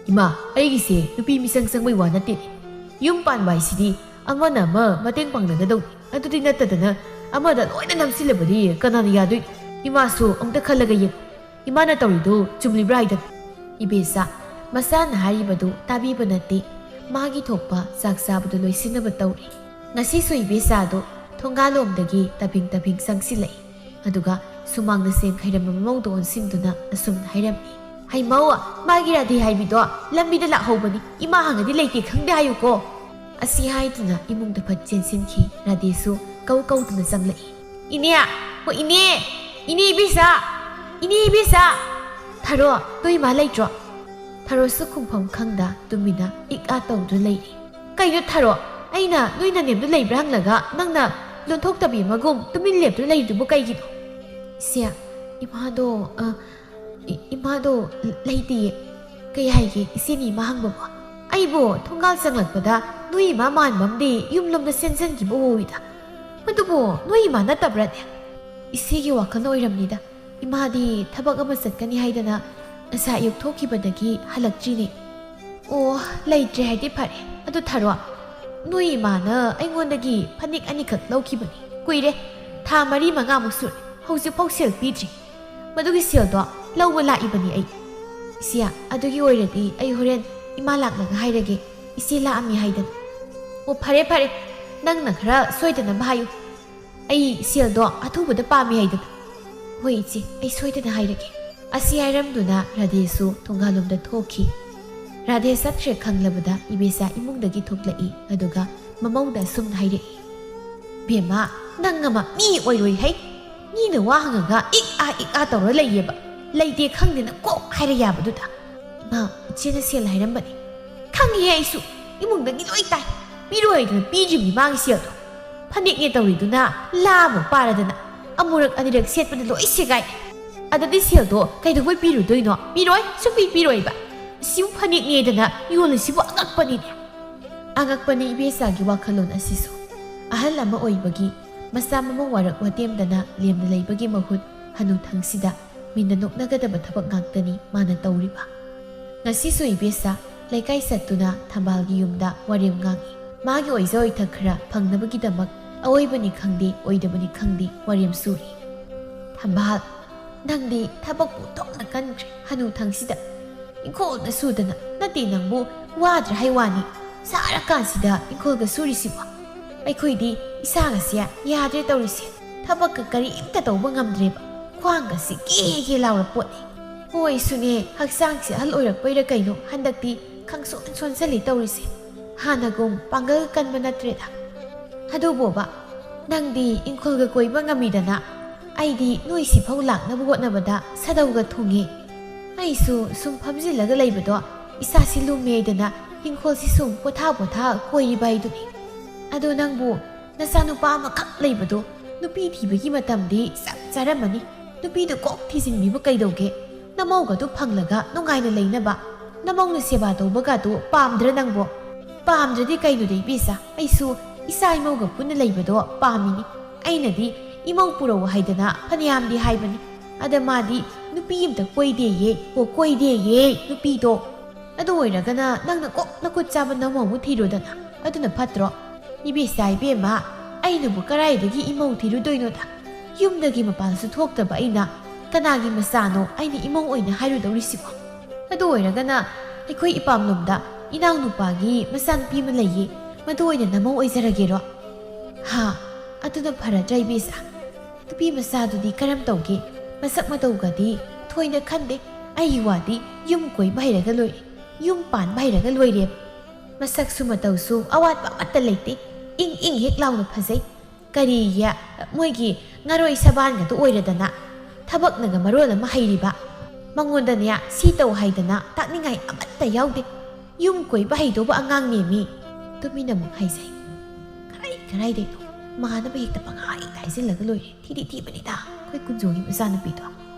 ꯏꯃꯥ, ꯑꯩꯒꯤꯁꯦ ꯅꯨꯄꯤ ꯃꯤꯆꯪ ꯆꯪꯕꯩ ꯋꯥ ꯅꯠꯇꯦꯅꯦ꯫ ꯌꯨꯝ ꯄꯥꯟꯕ ꯍꯥꯏꯁꯤꯗꯤ ꯑꯃꯅ ꯑꯃ ꯃꯇꯦꯡ ꯄꯥꯡꯅꯒꯗꯧꯅꯤ꯫ ꯑꯗꯨꯗꯤ ꯅꯠꯇꯗꯅ ꯑꯃꯗ ꯂꯣꯏꯅ ꯅꯝꯁꯤꯜꯂꯕꯗꯤ ꯀꯅꯥꯅ ꯌꯥꯗꯣꯏꯅꯣ? ꯏꯃꯥꯁꯨ ꯑꯃꯨꯛꯇ ꯈꯜꯂꯒ ꯌꯦꯡꯉꯨ꯫ ꯏꯃꯥꯅ ꯇꯧꯔꯤꯗꯣ ꯆꯨꯝꯂꯤꯕ꯭ꯔꯥ ꯍꯥꯏꯗꯅ꯫ ꯏꯕꯦꯆꯥ, ꯃꯆꯥꯅ ꯍꯥꯏꯔꯤꯕꯗꯨ ꯇꯥꯕꯤꯕ ꯅꯠꯇꯦ꯫ ꯃꯥꯒꯤ ꯊꯣꯛꯄ ꯆꯥꯛ ꯆꯥꯕꯗꯨ ꯂꯣꯏꯁꯤꯟꯅꯕ ꯇꯧꯔꯤ꯫ ꯉꯁꯤꯁꯨ ꯏꯕꯦꯆꯥꯗꯨ ꯊꯣꯡꯒꯥꯜꯂꯣꯝꯗꯒꯤ ꯇꯞꯍꯤꯡ ꯇꯞꯍꯤꯡ ꯆꯪꯁꯤꯜꯂꯛꯏ꯫ ꯑꯗꯨꯒ ꯁꯨꯃꯥꯡꯗ ꯁꯦꯝ ꯈꯩꯔꯝꯕ ꯃꯃꯧꯗ ꯑꯣꯟꯁꯤꯟꯗꯨꯅ ꯑꯁꯨꯝꯅ ꯍꯥꯏꯔꯝꯃꯤ, "ꯍꯩꯃꯧ, ꯃꯥꯒꯤ ꯔꯥꯙꯦ ꯍꯥꯏꯕꯤꯗꯣ ꯂꯝꯕꯤꯗ ꯂꯥꯛꯍꯧꯕꯅꯤ, ꯏꯃꯥ ꯍꯪꯉꯗꯤ ꯂꯩꯇꯦ ꯈꯪꯗꯦ ꯍꯥꯏꯌꯨꯀꯣ"꯫ ꯑꯁꯤ ꯍꯥꯏꯗꯨꯅ ꯏꯃꯨꯡꯗ ꯐꯠ ꯆꯦꯟꯁꯤꯟꯈꯤ꯫ ꯔꯥꯙꯦꯁꯨ ꯀꯧ ꯀꯧꯗꯨꯅ ꯆꯪꯂꯛꯏ꯫ "ꯏꯅꯦ! ꯍꯣ ꯏꯅꯦ! ꯏꯅꯦ ꯏꯕꯦꯆꯥ! ꯏꯅꯦ ꯏꯕꯦꯆꯥ!" "ꯊꯥꯔꯣ, ꯅꯣꯏ ꯏꯃꯥ ꯂꯩꯇ꯭ꯔꯣ?" ꯊꯥꯔꯣꯁꯨ ꯈꯨꯝꯐꯝ ꯈꯪꯗ ꯇꯨꯃꯤꯟꯅ ꯏꯛ ꯑꯥ ꯇꯧꯗꯨꯅ ꯂꯩꯔꯤ꯫ "ꯀꯩꯅꯣ ꯊꯥꯔꯣ? ꯑꯩꯅ ꯅꯣꯏ ꯅꯅꯦꯝꯗꯣ ꯂꯩꯕ꯭ꯔꯥ ꯍꯪꯂꯒ ꯅꯪꯅ ꯂꯣꯟꯊꯣꯛꯇꯕꯤ ꯑꯃꯒꯨꯝ ꯇꯨꯃꯤꯟ ꯂꯦꯞꯇꯨꯅ ꯂꯩꯔꯤꯗꯨꯕꯨ ꯀꯩꯒꯤꯅꯣ?" "ꯏꯆꯦ, ꯏꯃꯥꯗꯣ, ꯑ, ꯏ-, ꯏꯃꯥꯗꯣ ꯂꯩꯇꯤꯌꯦ꯫" "ꯀꯩ ꯍꯥꯏꯒꯦ ꯏꯆꯦꯅꯤ ꯏꯃꯥ ꯍꯪꯕꯕꯣ?" "ꯑꯩꯕꯨ ꯊꯣꯡꯒꯥꯜ ꯆꯪꯂꯛꯄꯗ ꯅꯣꯏ ꯏꯃꯥ ꯃꯥꯟꯕ ꯑꯃꯗꯤ ꯌꯨꯝꯂꯣꯝꯗ ꯆꯦꯟꯁꯤꯟꯈꯤꯕ ꯎꯏꯗ꯫ ꯃꯗꯨꯕꯨ ꯅꯣꯏ ꯏꯃꯥ ꯅꯠꯇꯕ꯭ꯔꯥꯅꯦ?" "ꯏꯆꯦꯒꯤ ꯋꯥꯈꯜꯅ ꯑꯣꯏꯔꯝꯅꯤꯗ꯫ ꯏꯃꯥꯗꯤ ꯊꯕꯛ ꯑꯃ ꯆꯠꯀꯅꯤ ꯍꯥꯏꯗꯅ ꯉꯁꯥꯏ ꯑꯌꯨꯛ ꯊꯣꯛꯈꯤꯕꯗꯒꯤ ꯍꯜꯂꯛꯇ꯭ꯔꯤꯅꯦ꯫" "ꯑꯣ, ꯂꯩꯇ꯭ꯔꯦ ꯍꯥꯏꯗꯤ ꯐꯔꯦ꯫ ꯑꯗꯨ ꯊꯥꯔꯣ, ꯅꯣꯏ ꯏꯃꯥꯅ ꯑꯩꯉꯣꯟꯗꯒꯤ ꯐꯅꯦꯛ ꯑꯅꯤꯈꯛ ꯂꯧꯈꯤꯕꯅꯤ꯫ ꯀꯨꯏꯔꯦ, ꯊꯥ ꯃꯔꯤ ꯃꯉꯥꯃꯨꯛ ꯁꯨꯔꯦ, ꯍꯧꯖꯤꯛꯐꯥꯎ ꯁꯦꯜ ꯄꯤꯗ꯭ꯔꯤ꯫ ꯃꯗꯨꯒꯤ ꯁꯦꯜꯗꯣ ꯂꯧꯕ ꯂꯥꯛꯏꯕꯅꯤ ꯑꯩ꯫" "ꯏꯆꯦ, ꯑꯗꯨꯒꯤ ꯑꯣꯏꯔꯗꯤ ꯑꯩ ꯍꯣꯔꯦꯟ ꯏꯃꯥ ꯂꯥꯛꯂꯒ ꯍꯥꯏꯔꯒꯦ, ꯏꯆꯦ ꯂꯥꯛꯑꯝꯃꯤ ꯍꯥꯏꯗꯅ꯫" "ꯑꯣ, ꯐꯔꯦ ꯐꯔꯦ, ꯅꯪꯅ ꯈꯔ ꯁꯣꯏꯗꯅꯕ ꯍꯥꯏꯌꯨ꯫ ꯑꯩ ꯁꯦꯜꯗꯣ ꯑꯊꯨꯕꯗ ꯄꯥꯝꯃꯤ ꯍꯥꯏꯗꯅ꯫" "ꯍꯣꯏ ꯏꯆꯦ, ꯑꯩ ꯁꯣꯏꯗꯅ ꯍꯥꯏꯔꯒꯦ꯫" ꯑꯁꯤ ꯍꯥꯏꯔꯝꯗꯨꯅ ꯔꯥꯙꯦꯁꯨ ꯊꯣꯡꯒꯥꯜꯂꯣꯝꯗ ꯊꯣꯛꯈꯤ꯫ ꯔꯥꯙꯦ ꯆꯠꯈ꯭ꯔꯦ ꯈꯪꯂꯕꯗ ꯏꯕꯦꯆꯥ ꯏꯃꯨꯡꯗꯒꯤ ꯊꯣꯛꯂꯛꯏ, ꯑꯗꯨꯒ ꯃꯃꯧꯗ ꯑꯁꯨꯝꯅ ꯍꯥꯏꯔꯛꯏ, "ꯕꯦꯝꯃ, ꯅꯪ ꯑꯃ ꯃꯤ ꯑꯣꯏꯔꯣꯏ ꯍꯩ꯫ ꯃꯤꯅ ꯋꯥ ꯍꯪꯉꯒ ꯏꯛ ꯑꯥ ꯏꯛ ꯑꯥ ꯇꯧꯔ ꯂꯩꯌꯦꯕ꯫ ꯂꯩꯇꯦ ꯈꯪꯗꯦꯅ ꯀꯣꯛ ꯍꯥꯏꯔ ꯌꯥꯕꯗꯨꯗ꯫" "ꯏꯃꯥ, ꯏꯆꯦꯅ ꯁꯦꯜ ꯍꯥꯏꯔꯝꯕꯅꯤ꯫" "ꯈꯪꯉꯤꯍꯦ ꯑꯩꯁꯨ, ꯏꯃꯨꯡꯗꯒꯤ ꯂꯣꯏ ꯇꯥꯏ꯫ ꯄꯤꯔꯣꯏ ꯍꯥꯏꯗꯅ ꯄꯤꯗ꯭ꯔꯤꯕꯅꯤ ꯃꯥꯒꯤ ꯁꯦꯜꯗꯣ꯫ ꯐꯅꯦꯛꯅꯦ ꯇꯧꯔꯤꯗꯨꯅ ꯂꯥ ꯑꯃꯨꯛ ꯄꯥꯔꯗꯅ ꯑꯃꯨꯔꯛ ꯑꯅꯤꯔꯛ ꯁꯦꯠꯄꯗ ꯂꯣꯏ ꯁꯦꯒꯥꯏ꯫ ꯑꯗꯨꯗꯤ ꯁꯦꯜꯗꯣ ꯀꯩꯗꯧꯕꯩ ꯄꯤꯔꯨꯗꯣꯏꯅꯣ? ꯄꯤꯔꯣꯏ, ꯁꯨꯡꯄꯤ ꯄꯤꯔꯣꯏꯕ꯫ ꯁꯤꯕꯨ ꯐꯅꯦꯛꯅꯦꯗꯅ ꯌꯣꯜꯂꯤꯁꯤꯕꯨ ꯑꯉꯛꯄꯅꯤꯅꯦ꯫" ꯑꯉꯛꯄꯅꯤ ꯏꯕꯦꯆꯥꯒꯤ ꯋꯥꯈꯜꯂꯣꯟ ꯑꯁꯤꯁꯨ꯫ ꯑꯍꯜ ꯑꯃ ꯑꯣꯏꯕꯒꯤ ꯃꯆꯥ ꯃꯃꯧ ꯋꯥꯔꯛ ꯋꯥꯇꯦꯝꯗꯅ ꯂꯦꯝꯅ ꯂꯩꯕꯒꯤ ꯃꯍꯨꯠ ꯍꯅꯨꯊꯪꯁꯤꯗ ꯃꯤꯅ ꯅꯣꯛꯅꯒꯗꯕ ꯊꯕꯛ ꯉꯥꯛꯇꯅꯤ ꯃꯥꯅ ꯇꯧꯔꯤꯕ꯫ ꯉꯁꯤꯁꯨ ꯏꯕꯦꯆꯥ ꯂꯩꯀꯥꯏ ꯆꯠꯇꯨꯅ ꯊꯝꯕꯥꯜꯒꯤ ꯌꯨꯝꯗ ꯋꯥꯔꯦꯝ ꯉꯥꯡꯏ꯫ ꯃꯥꯒꯤ ꯑꯣꯏꯖ ꯑꯣꯏꯊꯛ ꯈꯔ ꯐꯪꯅꯕꯒꯤꯗꯃꯛ ꯑꯑꯣꯏꯕꯅꯤ ꯈꯪꯗꯦ, ꯑꯣꯏꯗꯕꯅꯤ ꯈꯪꯗꯦ, ꯋꯥꯔꯦꯝ ꯁꯨꯔꯤ꯫ "ꯊꯝꯕꯥꯜ, ꯅꯪꯗꯤ ꯊꯕꯛꯄꯨ ꯑꯣꯟꯊꯣꯛꯅ ꯀꯟꯈ꯭ꯔꯦ ꯍꯅꯨꯊꯪꯁꯤꯗ꯫ ꯏꯪꯈꯣꯜꯗ ꯁꯨꯗꯅ ꯅꯠꯇꯦ ꯅꯪꯕꯨ, ꯋꯥꯗ꯭ꯔꯥ ꯍꯥꯏ ꯋꯥꯅꯤ꯫ ꯁꯥꯔꯀꯥꯟꯁꯤꯗ ꯏꯪꯈꯣꯜꯒ ꯁꯨꯔꯤꯁꯤꯕꯣ? ꯑꯩꯈꯣꯏꯗꯤ ꯏꯁꯥꯒꯁꯦ ꯌꯥꯗ꯭ꯔꯦ ꯇꯧꯔꯤꯁꯦ꯫ ꯊꯕꯛꯀ ꯀꯔꯤꯝꯇ ꯇꯧꯕ ꯉꯝꯗ꯭ꯔꯦꯕ꯫ ꯈ꯭ꯋꯥꯡꯒꯁꯤ ꯒꯦ ꯒꯦ ꯂꯥꯎꯔ ꯄꯣꯠꯅꯤ꯫ ꯍꯣꯏ ꯁꯨꯅꯦ, ꯍꯛꯆꯥꯡꯁꯦ ꯑꯍꯜ ꯑꯣꯏꯔꯛꯄꯩꯔ ꯀꯩꯅꯣ ꯍꯟꯗꯛꯇꯤ ꯈꯪꯁꯣꯟ ꯁꯣꯟꯖꯜꯂꯤ ꯇꯧꯔꯤꯁꯦ꯫ ꯍꯥꯟꯅꯒꯨꯝ ꯄꯥꯡꯒꯜ ꯀꯟꯕ ꯅꯠꯇ꯭ꯔꯦꯗ꯫ ꯑꯗꯨꯕꯣꯕ, ꯅꯪꯗꯤ ꯏꯪꯈꯣꯜꯒ ꯀꯣꯏꯕ ꯉꯝꯃꯤꯗꯅ꯫ ꯑꯩꯗꯤ ꯅꯣꯏ ꯁꯤꯐꯧ ꯂꯥꯛꯅꯕ ꯍꯣꯠꯅꯕꯗ ꯁꯥꯗꯧꯒ ꯊꯨꯡꯉꯦ꯫ ꯑꯩꯁꯨ ꯁꯨꯝ ꯐꯝꯖꯤꯜꯂꯒ ꯂꯩꯕꯗꯣ ꯏꯁꯥꯁꯤ ꯂꯨꯝꯃꯦ ꯍꯥꯏꯗꯅ ꯏꯪꯈꯣꯜꯁꯤ ꯁꯨꯝ ꯄꯣꯊꯥ ꯄꯣꯊꯥ ꯀꯣꯏꯔꯤꯕ ꯍꯥꯏꯗꯨꯅꯤ꯫ ꯑꯗꯣ ꯅꯪꯕꯨ ꯅꯆꯥꯅꯨꯄꯥ ꯑꯃꯈꯛ ꯂꯩꯕꯗꯣ ꯅꯨꯄꯤ ꯊꯤꯕꯒꯤ ꯃꯇꯝꯗꯤ ꯆꯞ ꯆꯥꯔꯝꯃꯅꯤ꯫ ꯅꯨꯄꯤꯗꯣ ꯀꯣꯛ ꯊꯤꯖꯤꯟꯕꯤꯕ ꯀꯩꯗꯧꯒꯦ? ꯅꯃꯧꯒꯗꯨ ꯐꯪꯂꯒ ꯅꯨꯡꯉꯥꯏꯅ ꯂꯩꯅꯕ꯫ ꯅꯃꯧꯅ ꯁꯦꯕꯥ ꯇꯧꯕꯒꯗꯨ ꯄꯥꯝꯗ꯭ꯔ ꯅꯪꯕꯣ? ꯄꯥꯝꯗ꯭ꯔꯗꯤ ꯀꯩꯅꯣꯗ ꯏꯕꯦꯆꯥ, ꯑꯩꯁꯨ ꯏꯆꯥ ꯏꯃꯧꯒ ꯄꯨꯟꯅ ꯂꯩꯕꯗꯣ ꯄꯥꯝꯃꯤꯅꯤ꯫ ꯑꯩꯅꯗꯤ ꯏꯃꯧ ꯄꯨꯔꯛꯎ ꯍꯥꯏꯗꯅ ꯐꯅꯌꯥꯝꯗꯤ ꯍꯥꯏꯕꯅꯤ꯫ ꯑꯗ ꯃꯥꯗꯤ ꯅꯨꯄꯤ ꯑꯝꯇ ꯀꯣꯏꯗꯦꯌꯦ꯫ ꯀꯣ ꯀꯣꯏꯗꯦꯌꯦ ꯅꯨꯄꯤꯗꯣ꯫ ꯑꯗꯨ ꯑꯣꯏꯔꯒꯅ ꯅꯪꯅ ꯀꯣꯛ ꯅꯈꯨꯠ ꯆꯥꯕ ꯅꯃꯧ ꯑꯃ ꯊꯤꯔꯣꯗꯅ꯫ ꯑꯗꯨꯅ ꯐꯠꯇ꯭ꯔꯣ? ꯏꯕꯦꯆꯥ ꯏꯕꯦꯝꯃ, ꯑꯩꯅꯕꯨ ꯀꯔꯥꯏꯗꯒꯤ ꯏꯃꯧ ꯊꯤꯔꯨꯗꯣꯏꯅꯣꯗ? ꯌꯨꯝꯗꯒꯤ ꯃꯄꯥꯟꯁꯨ ꯊꯣꯛꯇꯕ ꯑꯩꯅ ꯀꯅꯥꯒꯤ ꯃꯆꯥꯅꯣ ꯑꯩꯅ ꯏꯃꯧ ꯑꯣꯏꯅ ꯍꯥꯏꯔꯨꯗꯧꯔꯤꯁꯤꯕꯣ? ꯑꯗꯨ ꯑꯣꯏꯔꯒꯅ ꯑꯩꯈꯣꯏ ꯏꯄꯥꯝꯂꯣꯝꯗ ꯏꯅꯥꯎꯅꯨꯄꯥꯒꯤ ꯃꯆꯥꯅꯨꯄꯤ ꯑꯃ ꯂꯩꯌꯦ, ꯃꯗꯨ ꯑꯣꯏꯅ ꯅꯃꯧ ꯑꯣꯏꯖꯔꯒꯦꯔꯣ? ꯍꯥ, ꯑꯗꯨꯅ ꯐꯔꯗ꯭ꯔꯥ ꯏꯕꯦꯆꯥ? ꯅꯨꯄꯤ ꯃꯆꯥꯗꯨꯗꯤ ꯀꯔꯝ ꯇꯧꯒꯦ? ꯃꯁꯛ ꯃꯇꯧꯒꯗꯤ ꯊꯣꯏꯅ ꯈꯟꯗꯦ꯫ ꯑꯩꯒꯤ ꯋꯥꯗꯤ ꯌꯨꯝ ꯀꯣꯏꯕ ꯍꯩꯔꯒ ꯂꯣꯏꯔꯦ, ꯌꯨꯝ ꯄꯥꯟꯕ ꯍꯩꯔꯒ ꯂꯣꯏꯔꯦ꯫ ꯃꯁꯛꯁꯨ ꯃꯇꯧꯁꯨ ꯑꯋꯥꯠꯄ ꯑꯃꯠꯇ ꯂꯩꯇꯦ꯫ ꯏꯪ ꯏꯪ ꯍꯦꯛ ꯂꯥꯎꯅ ꯐꯖꯩ꯫ ꯀꯔꯤꯒꯤ ꯃꯣꯏꯒꯤ ꯉꯔꯣꯏ ꯁꯕꯥꯟꯒꯗꯨ ꯑꯣꯏꯔꯗꯅ꯫ ꯊꯕꯛꯅꯒ ꯃꯔꯣꯜ ꯑꯃ ꯍꯩꯔꯤꯕ꯫ ꯃꯉꯣꯟꯗꯅꯦ ꯁꯤ ꯇꯧ ꯍꯥꯏꯗꯅ ꯇꯥꯛꯅꯤꯡꯉꯥꯏ ꯑꯃꯠꯇ ꯌꯥꯎꯗꯦ꯫ ꯌꯨꯝ ꯀꯣꯏꯕ ꯍꯩꯗꯧꯕ ꯑꯉꯥꯡꯅꯦꯃꯤ꯫ ꯇꯨꯃꯤꯟꯅ ꯑꯃꯨꯛ ꯍꯥꯏꯖꯩ꯫ ꯀꯔꯥꯏ ꯀꯔꯥꯏꯗꯩꯅꯣ? ꯃꯥꯟꯅꯕ ꯍꯦꯛꯇ ꯄꯪꯍꯥꯏꯗ ꯍꯥꯏꯖꯤꯜꯂꯒ ꯂꯣꯏꯔꯦ꯫ ꯊꯤꯗꯤ ꯊꯤꯕꯅꯤꯗ ꯑꯩꯈꯣꯏ ꯀꯨꯟꯖꯣꯒꯤ ꯃꯆꯥꯅꯨꯄꯤꯗꯣ꯫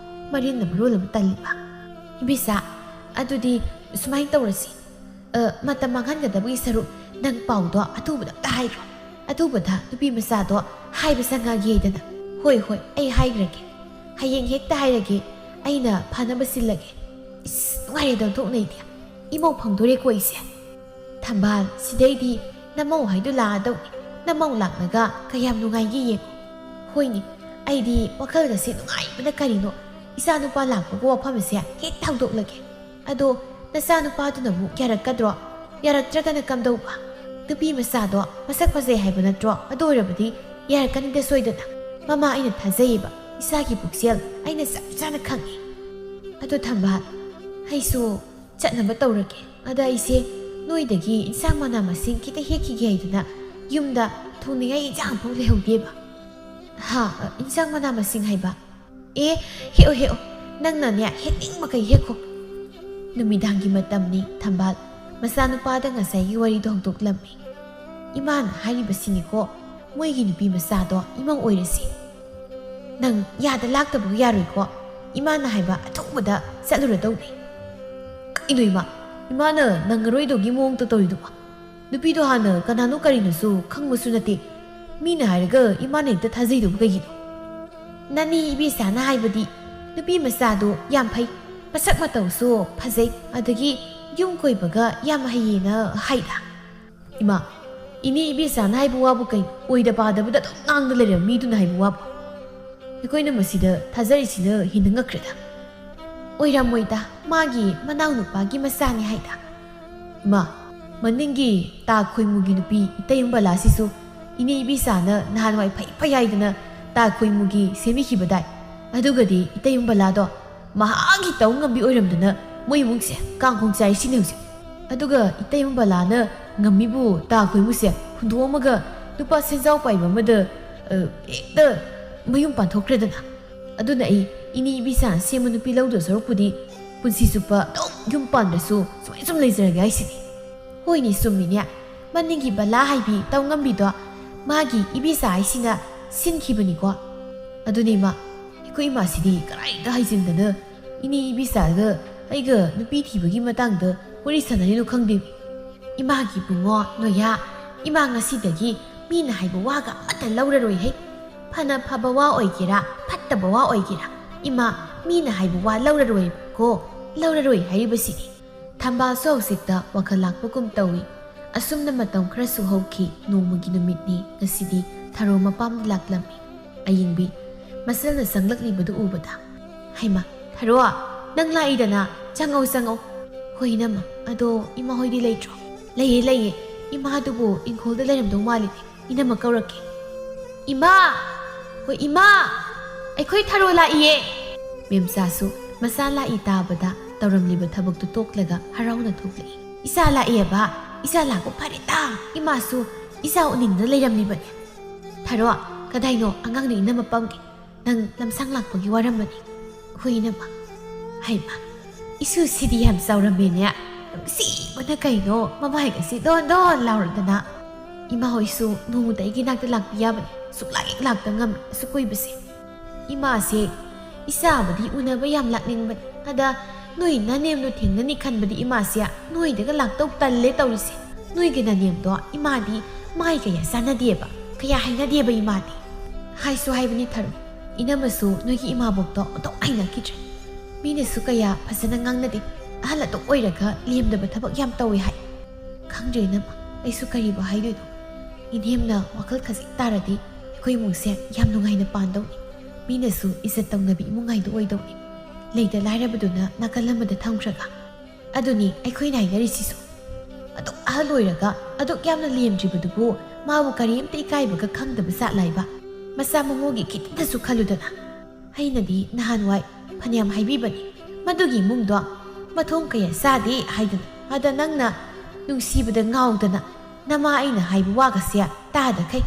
ꯃꯔꯤꯟꯅ ꯃꯔꯣꯜ ꯑꯃ ꯇꯜꯂꯤꯕ꯫ ꯏꯕꯦꯆꯥ, ꯑꯗꯨꯗꯤ ꯁꯨꯃꯥꯏꯅ ꯇꯧꯔꯁꯤ꯫ ꯑ, ꯃꯇꯝ ꯃꯥꯡꯍꯟꯒꯗꯕꯒꯤ ꯁꯔꯨꯛ ꯅꯪ ꯄꯥꯎꯗꯣ ꯑꯊꯨꯕꯗ ꯑꯝꯇ ꯍꯥꯏꯈ꯭ꯔꯣ꯫ ꯑꯊꯨꯕꯗ ꯅꯨꯄꯤ ꯃꯆꯥꯗꯣ ꯍꯥꯏꯕ ꯆꯪꯉꯒꯦꯗꯅ꯫ ꯍꯣꯏ, ꯍꯣꯏ, ꯑꯩ ꯍꯥꯏꯈ꯭ꯔꯒꯦ꯫ ꯍꯌꯦꯡ ꯍꯦꯛꯇ ꯍꯥꯏꯔꯒꯦ꯫ ꯑꯩꯅ ꯐꯅꯕ ꯁꯤꯜꯂꯒꯦ꯫ ꯏꯁ, ꯅꯨꯡꯉꯥꯏꯔꯦꯗ ꯑꯣꯟꯊꯣꯛꯅꯩꯗꯤ꯫ ꯏꯃꯧ ꯐꯪꯗꯣꯔꯦꯀꯣ ꯑꯩꯁꯦ꯫ ꯊꯝꯕꯥꯜ, ꯁꯤꯗꯩꯗꯤ ꯅꯃꯧ ꯍꯥꯏꯗꯨ ꯂꯥꯛꯑꯗꯧꯅꯤ꯫ ꯅꯃꯧ ꯂꯥꯛꯂꯒ ꯀꯌꯥꯝ ꯅꯨꯡꯉꯥꯏꯒꯦ ꯌꯦꯡꯉꯨ꯫ ꯍꯣꯏꯅꯦ, ꯑꯩꯗꯤ ꯋꯥꯈꯜꯒꯁꯦ ꯅꯨꯡꯉꯥꯏꯕꯅ ꯀꯔꯤꯅꯣ꯫ ꯏꯆꯥꯅꯨꯄꯥ ꯂꯥꯛꯄꯒ ꯋꯥꯐꯝꯁꯦ ꯍꯦꯛꯇ ꯍꯧꯗꯣꯛꯂꯒꯦ꯫ ꯑꯗꯣ ꯅꯆꯥꯅꯨꯄꯥꯗꯨꯅ ꯑꯃꯨꯛ ꯌꯥꯔꯛꯀꯗ꯭ꯔꯣ? ꯌꯥꯔꯛꯇ꯭ꯔꯒꯅ ꯀꯝꯗꯧꯕ? ꯅꯨꯄꯤ ꯃꯆꯥꯗꯣ ꯃꯁꯛ ꯐꯖꯩ ꯍꯥꯏꯕ ꯅꯠꯇ꯭ꯔꯣ? ꯑꯗꯨ ꯑꯣꯏꯔꯕꯗꯤ ꯌꯥꯔꯛꯀꯅꯤꯗ ꯁꯣꯏꯗꯅ꯫ ꯃꯃꯥ ꯑꯩꯅ ꯊꯥꯖꯩꯌꯦꯕ, ꯏꯆꯥꯒꯤ ꯄꯨꯛꯆꯦꯜ ꯑꯩꯅ ꯆꯞ ꯆꯥꯅ ꯈꯪꯉꯦ꯫ ꯑꯗꯣ ꯊꯝꯕꯥꯜ, ꯑꯩꯁꯨ ꯆꯠꯅꯕ ꯇꯧꯔꯒꯦ꯫ ꯑꯗ ꯑꯩꯁꯦ ꯅꯣꯏꯗꯒꯤ ꯏꯟꯁꯥꯡ ꯃꯅꯥ ꯃꯁꯤꯡ ꯈꯤꯇ ꯍꯦꯛꯈꯤꯒꯦ ꯍꯥꯏꯗꯅ ꯌꯨꯝꯗ ꯊꯣꯡꯅꯤꯡꯉꯥꯏ ꯏꯟꯁꯥꯡ ꯑꯃꯐꯥꯎ ꯂꯩꯍꯧꯗꯦꯕ꯫ ꯍꯥ, ꯏꯟꯁꯥꯡ ꯃꯅꯥ ꯃꯁꯤꯡ ꯍꯥꯏꯕ? ꯑꯦ, ꯍꯦꯛꯑꯣ, ꯍꯦꯛꯑꯣ꯫ ꯅꯪꯅꯅꯦ, ꯍꯦꯛꯅꯤꯡ ꯃꯈꯩ ꯍꯦꯛꯈꯣ꯫ ꯅꯨꯃꯤꯗꯥꯡꯒꯤ ꯃꯇꯝꯅꯤ, ꯊꯝꯕꯥꯜ꯫ ꯃꯆꯥꯅꯨꯄꯥꯗ ꯉꯁꯥꯏꯒꯤ ꯋꯥꯔꯤꯗꯣ ꯍꯧꯗꯣꯛꯂꯝꯃꯤ꯫ ꯏꯃꯥꯅ ꯍꯥꯏꯔꯤꯕꯁꯤꯅꯤꯀꯣ, ꯃꯣꯏꯒꯤ ꯅꯨꯄꯤ ꯃꯆꯥꯗꯣ ꯏꯃꯧ ꯑꯣꯏꯔꯁꯤ꯫ ꯅꯪ ꯌꯥꯗ ꯂꯥꯛꯇꯕꯒ ꯌꯥꯔꯣꯏꯀꯣ꯫ ꯏꯃꯥꯅ ꯍꯥꯏꯕ ꯑꯊꯨꯕꯗ ꯆꯠꯂꯨꯔꯗꯧꯅꯤ꯫ ꯀꯩꯅꯣ ꯏꯃꯥ? ꯏꯃꯥꯅ ꯅꯪꯉꯔꯣꯏꯗꯧꯒꯤ ꯃꯑꯣꯡꯗ ꯇꯧꯔꯤꯗꯨꯕꯣ? ꯅꯨꯄꯤꯗꯣ ꯍꯥꯟꯅ ꯀꯅꯥꯅꯣ ꯀꯔꯤꯅꯣꯁꯨ ꯈꯪꯕꯁꯨ ꯅꯠꯇꯦ꯫ ꯃꯤꯅ ꯍꯥꯏꯔꯒ ꯏꯃꯥꯅ ꯍꯦꯛꯇ ꯊꯥꯖꯩꯗꯨꯕꯨ ꯀꯩꯒꯤꯅꯣ? ꯅꯅꯤ ꯏꯕꯦꯆꯥꯅ ꯍꯥꯏꯕꯗꯤ ꯅꯨꯄꯤ ꯃꯆꯥꯗꯣ ꯌꯥꯝ ꯐꯩ, ꯃꯁꯛ ꯃꯇꯧꯁꯨ ꯐꯖꯩ, ꯑꯗꯒꯤ ꯌꯨꯝ ꯀꯣꯏꯕꯒ ꯌꯥꯝ ꯍꯩꯌꯦꯅ ꯍꯥꯏꯗ꯫ ꯏꯃꯥ, ꯏꯅꯦ ꯏꯕꯦꯆꯥꯅ ꯍꯥꯏꯕ ꯋꯥꯕꯨ ꯀꯩ? ꯑꯣꯏꯗ ꯄꯥꯗꯕꯗ ꯑꯗꯨꯝ ꯉꯥꯡꯗ ꯂꯩꯔꯕ ꯃꯤꯗꯨꯅ ꯍꯥꯏꯕ ꯋꯥꯕꯨ? ꯑꯩꯈꯣꯏꯅ ꯃꯁꯤꯗ ꯊꯥꯖꯔꯤꯁꯤꯅ ꯍꯦꯟꯅ ꯉꯛꯈ꯭ꯔꯦꯗ꯫ ꯑꯣꯏꯔꯝꯃꯣꯏꯗ, ꯃꯥꯒꯤ ꯃꯅꯥꯎ ꯅꯨꯄꯥꯒꯤ ꯃꯆꯥꯅꯤ ꯍꯥꯏꯗ꯫ ꯏꯃꯥ, ꯃꯅꯤꯡꯒꯤ ꯇꯥ ꯈꯣꯏꯃꯨꯒꯤ ꯅꯨꯄꯤ ꯏꯇꯩꯃ ꯕꯂꯥꯁꯤꯁꯨ ꯏꯅꯦ ꯏꯕꯦꯆꯥꯅ ꯅꯍꯥꯟꯋꯥꯏ ꯐꯩ ꯐꯩ ꯍꯥꯏꯗꯅ ꯇꯥ ꯈꯣꯏꯃꯨꯒꯤ ꯁꯦꯝꯕꯤꯈꯤꯕꯗꯥꯏ? ꯑꯗꯨꯒꯗꯤ ꯏꯇꯩꯃ ꯕꯂꯥꯗꯣ ꯃꯍꯥꯛꯀꯤ ꯇꯧ ꯉꯝꯕꯤ ꯑꯣꯏꯔꯝꯗꯅ ꯃꯣꯏ ꯏꯃꯨꯡꯁꯦ ꯀꯥꯡꯈꯣꯡ ꯆꯥꯏꯁꯤꯅꯦ ꯍꯧꯖꯤꯛ꯫ ꯑꯗꯨꯒ ꯏꯇꯩꯃ ꯕꯂꯥꯅ ꯉꯝꯃꯤꯕꯨ ꯇꯥ ꯈꯣꯏꯃꯨꯁꯦ ꯍꯨꯟꯗꯣꯛꯑꯝꯃꯒ ꯅꯨꯄꯥ ꯁꯦꯟꯖꯥꯎ ꯄꯥꯏꯕ ꯑꯃꯗ, ꯑ, ꯍꯦꯛꯇ ꯃꯌꯨꯝ ꯄꯥꯟꯊꯣꯛꯈ꯭ꯔꯦꯗꯅ꯫ ꯑꯗꯨꯅ ꯑꯩ ꯏꯅꯦ ꯏꯕꯦꯆꯥꯅ ꯁꯦꯝꯕ ꯅꯨꯄꯤ ꯂꯧꯗꯧ ꯁꯔꯨꯛꯄꯨꯗꯤ ꯄꯨꯟꯁꯤ ꯆꯨꯞꯄ ꯑꯗꯨꯝ ꯌꯨꯝ ꯄꯥꯟꯗ꯭ꯔꯁꯨ ꯁꯨꯃꯥꯏꯅ ꯁꯨꯝ ꯂꯩꯖꯔꯒꯦ ꯍꯥꯏꯁꯤꯅꯤ꯫ ꯍꯣꯏꯅꯦ, ꯆꯨꯝꯃꯤꯅꯦ꯫ ꯃꯅꯤꯡꯒꯤ ꯕꯂꯥ ꯍꯥꯏꯕꯤ ꯇꯧ ꯉꯝꯕꯤꯗꯣ ꯃꯥꯒꯤ ꯏꯕꯦꯆꯥ ꯍꯥꯏꯁꯤꯅ ꯁꯤꯟꯈꯤꯕꯅꯤꯀꯣ꯫ ꯑꯗꯨꯅꯦ ꯃꯥ, ꯑꯩꯈꯣꯏ ꯏꯃꯥꯁꯤꯗꯤ ꯀꯗꯥꯏꯗ ꯍꯥꯏꯖꯤꯟꯗꯅ ꯏꯅꯦ ꯏꯕꯦꯆꯥꯒ ꯑꯩꯒ ꯅꯨꯄꯤ ꯊꯤꯕꯒꯤ ꯃꯇꯥꯡꯗ ꯋꯥꯔꯤ ꯁꯥꯟꯅꯔꯤꯅꯣ ꯈꯪꯗꯦ꯫ ꯏꯃꯥꯒꯤ ꯏꯕꯨꯡꯉꯣ ꯅꯣꯌꯥ, ꯏꯃꯥ ꯉꯁꯤꯗꯒꯤ ꯃꯤꯅ ꯍꯥꯏꯕ ꯋꯥꯒ ꯑꯃꯠꯇ ꯂꯧꯔꯔꯣꯏꯍꯦ꯫ ꯐꯅ ꯐꯕ ꯋꯥ ꯑꯣꯏꯒꯦꯔꯥ, ꯐꯠꯇꯕ ꯋꯥ ꯑꯣꯏꯒꯦꯔꯥ, ꯏꯃꯥ, ꯃꯤꯅ ꯍꯥꯏꯕ ꯋꯥ ꯂꯧꯔꯔꯣꯏꯀꯣ, ꯂꯧꯔꯔꯣꯏ ꯍꯥꯏꯔꯤꯕꯁꯤꯅꯤ꯫ ꯊꯝꯕꯥꯜꯁꯨ ꯍꯧꯖꯤꯛꯇ ꯋꯥꯈꯜ ꯂꯥꯛꯄꯒꯨꯝ ꯇꯧꯏ꯫ ꯑꯁꯨꯝꯅ ꯃꯇꯝ ꯈꯔꯁꯨ ꯍꯧꯈꯤ꯫ ꯅꯣꯡꯃꯒꯤ ꯅꯨꯃꯤꯠꯅꯤ꯫ ꯉꯁꯤꯗꯤ ꯊꯔꯣ ꯃꯄꯥꯝꯗ ꯂꯥꯛꯂꯝꯃꯤ꯫ ꯑꯌꯤꯡꯕꯤ ꯃꯁꯜꯅ ꯆꯪꯂꯛꯂꯤꯕꯗꯨ ꯎꯕꯗ, "ꯍꯩꯃꯥ, ꯊꯔꯣ, ꯅꯪ ꯂꯥꯛꯏꯗꯅ?" "ꯆꯪꯉꯧ, ꯆꯪꯉꯧ꯫ ꯍꯣꯏ, ꯏꯅꯝꯃ, ꯑꯗꯣ ꯏꯃꯥ ꯍꯣꯏꯗꯤ ꯂꯩꯇ꯭ꯔꯣ?" "ꯂꯩꯌꯦ, ꯂꯩꯌꯦ꯫ ꯏꯃꯥꯗꯨꯕꯨ ꯏꯪꯈꯣꯜꯗ ꯂꯩꯔꯝꯗꯧ ꯃꯥꯜꯂꯤꯅꯦ꯫ ꯏꯅꯝꯃ ꯀꯧꯔꯛꯀꯦ꯫ ꯏꯃꯥ! ꯍꯣꯏ, ꯏꯃꯥ! ꯑꯩꯈꯣꯏ ꯊꯔꯣ ꯂꯥꯛꯏꯌꯦ!" ꯃꯦꯝꯆꯥꯁꯨ ꯃꯆꯥ ꯂꯥꯛꯏ ꯇꯥꯕꯗ ꯇꯧꯔꯝꯂꯤꯕ ꯊꯕꯛꯇꯨ ꯇꯣꯛꯂꯒ ꯍꯔꯥꯎꯅ ꯊꯣꯛꯂꯛꯏ꯫ "ꯏꯆꯥ ꯂꯥꯛꯑꯦꯕ? ꯏꯆꯥ ꯂꯥꯛꯄ ꯐꯔꯦꯗ!" ꯏꯃꯥꯁꯨ ꯏꯆꯥ ꯎꯅꯤꯡꯗꯅ ꯂꯩꯔꯝꯂꯤꯕꯅꯦ꯫ "ꯊꯔꯣ, ꯀꯗꯥꯏꯅꯣ? ꯑꯉꯥꯡꯗꯣ ꯏꯅꯝꯃ ꯄꯝꯒꯦ꯫ ꯅꯪ ꯂꯝꯁꯥꯡ ꯂꯥꯛꯄꯒꯤ ꯋꯥꯔꯝꯃꯅꯤ꯫" "ꯍꯣꯏ, ꯏꯅꯝꯃ꯫" "ꯍꯩꯃ, ꯏꯁꯨꯁꯤꯗꯤ ꯌꯥꯝ ꯆꯥꯎꯔꯝꯃꯦꯅꯦ꯫ ꯅꯨꯡꯁꯤꯕꯅ ꯀꯩꯅꯣ, ꯃꯃꯥꯏꯒꯁꯤ ꯗꯣꯟ ꯗꯣꯟ ꯂꯥꯎꯔꯗꯅ꯫ ꯏꯃꯥ ꯍꯣꯏꯁꯨ ꯅꯣꯡꯃꯇ ꯑꯩꯒꯤ ꯅꯥꯛꯇ ꯂꯥꯛꯄꯤ ꯌꯥꯕꯅꯤ꯫ ꯁꯨꯛꯂꯥꯛ ꯍꯦꯛ ꯂꯥꯛꯇ ꯉꯝꯃꯤ ꯑꯁꯨꯛ ꯀꯨꯏꯕꯁꯦ꯫ ꯏꯃꯥꯁꯦ ꯏꯆꯥꯕꯨꯗꯤ ꯎꯅꯕ ꯌꯥꯝ ꯂꯥꯛꯅꯤꯡꯕꯅꯤ꯫ ꯑꯗ ꯅꯣꯏ ꯅꯅꯦꯝꯗꯣ ꯊꯦꯡꯅꯅꯤ ꯈꯟꯕꯗꯤ ꯏꯃꯥꯁꯦ ꯅꯣꯏꯗꯒ ꯂꯥꯛꯇꯧ ꯇꯜꯂꯦ ꯇꯧꯔꯤꯁꯦ꯫ ꯅꯣꯏꯒꯤ ꯅꯅꯦꯝꯗꯣ ꯏꯃꯥꯗꯤ ꯃꯥꯏ ꯀꯌꯥ ꯆꯥꯟꯅꯗꯦꯕ, ꯀꯌꯥ ꯍꯩꯅꯗꯦꯕ ꯏꯃꯥꯗꯤ꯫" "ꯍꯥꯏꯁꯨ ꯍꯥꯏꯕꯅꯤ ꯊꯔꯣ, ꯏꯅꯝꯃꯁꯨ ꯅꯣꯏꯒꯤ ꯏꯃꯥꯕꯣꯛꯇꯣ ꯑꯣꯟꯊꯣꯛ ꯍꯩꯅꯈꯤꯗ꯭ꯔꯦ꯫ ꯃꯤꯅꯁꯨ ꯀꯌꯥ ꯐꯖꯅ ꯉꯥꯡꯅꯗꯦ꯫ ꯑꯍꯜ ꯑꯗꯨꯝ ꯑꯣꯏꯔꯒ ꯂꯦꯝꯗꯕ ꯊꯕꯛ ꯌꯥꯝ ꯇꯧꯋꯦ ꯍꯥꯏ꯫ ꯈꯪꯗ꯭ꯔꯦ ꯏꯅꯝꯃ, ꯑꯩꯁꯨ ꯀꯔꯤꯕꯨ ꯍꯥꯏꯗꯣꯏꯅꯣ꯫ ꯏꯅꯦꯝꯅ ꯋꯥꯈꯜ ꯈꯖꯤꯛ ꯇꯥꯔꯗꯤ ꯑꯩꯈꯣꯏ ꯏꯃꯨꯡꯁꯦ ꯌꯥꯝ ꯅꯨꯡꯉꯥꯏꯅ ꯄꯥꯟꯗꯧꯅꯤ꯫ ꯃꯤꯅꯁꯨ ꯏꯖꯠ ꯇꯧꯅꯕꯤ ꯏꯃꯨꯡ ꯍꯥꯏꯗꯨ ꯑꯣꯏꯗꯧꯅꯤ꯫ ꯂꯩꯇ ꯂꯥꯏꯔꯕꯗꯨꯅ ꯅꯥꯀꯜ ꯑꯃꯗ ꯊꯝꯈ꯭ꯔꯒ꯫ ꯑꯗꯨꯅꯤ ꯑꯩꯈꯣꯏꯅ ꯍꯥꯏꯅꯔꯤꯁꯤꯁꯨ꯫ ꯑꯗꯨꯛ ꯑꯍꯜ ꯑꯣꯏꯔꯒ ꯑꯗꯨꯛ ꯌꯥꯝꯅ ꯂꯦꯝꯗ꯭ꯔꯤꯕꯗꯨꯕꯨ ꯃꯥꯕꯨ ꯀꯔꯤꯝꯇ ꯏꯀꯥꯏꯕꯒ ꯈꯪꯗꯕ ꯖꯥꯠꯂꯥꯏꯕ? ꯃꯆꯥ ꯃꯃꯧꯒꯤ ꯈꯤꯇꯪꯗꯁꯨ ꯈꯜꯂꯨꯗꯅ꯫ ꯑꯩꯅꯗꯤ ꯅꯍꯥꯟꯋꯥꯏ ꯐꯅꯌꯥꯝ ꯍꯥꯏꯕꯤꯕꯅꯤ, ꯃꯗꯨꯒꯤ ꯏꯃꯨꯡꯗꯣ ꯃꯊꯣꯡ ꯀꯌꯥ ꯆꯥꯗꯦ ꯍꯥꯏꯗꯅ꯫ ꯑꯗ ꯅꯪꯅ ꯅꯨꯡꯁꯤꯕꯗ ꯉꯥꯎꯗꯅ ꯅꯃꯥ ꯑꯩꯅ ꯍꯥꯏꯕ ꯋꯥꯒꯁꯦ ꯇꯥꯗꯈꯩ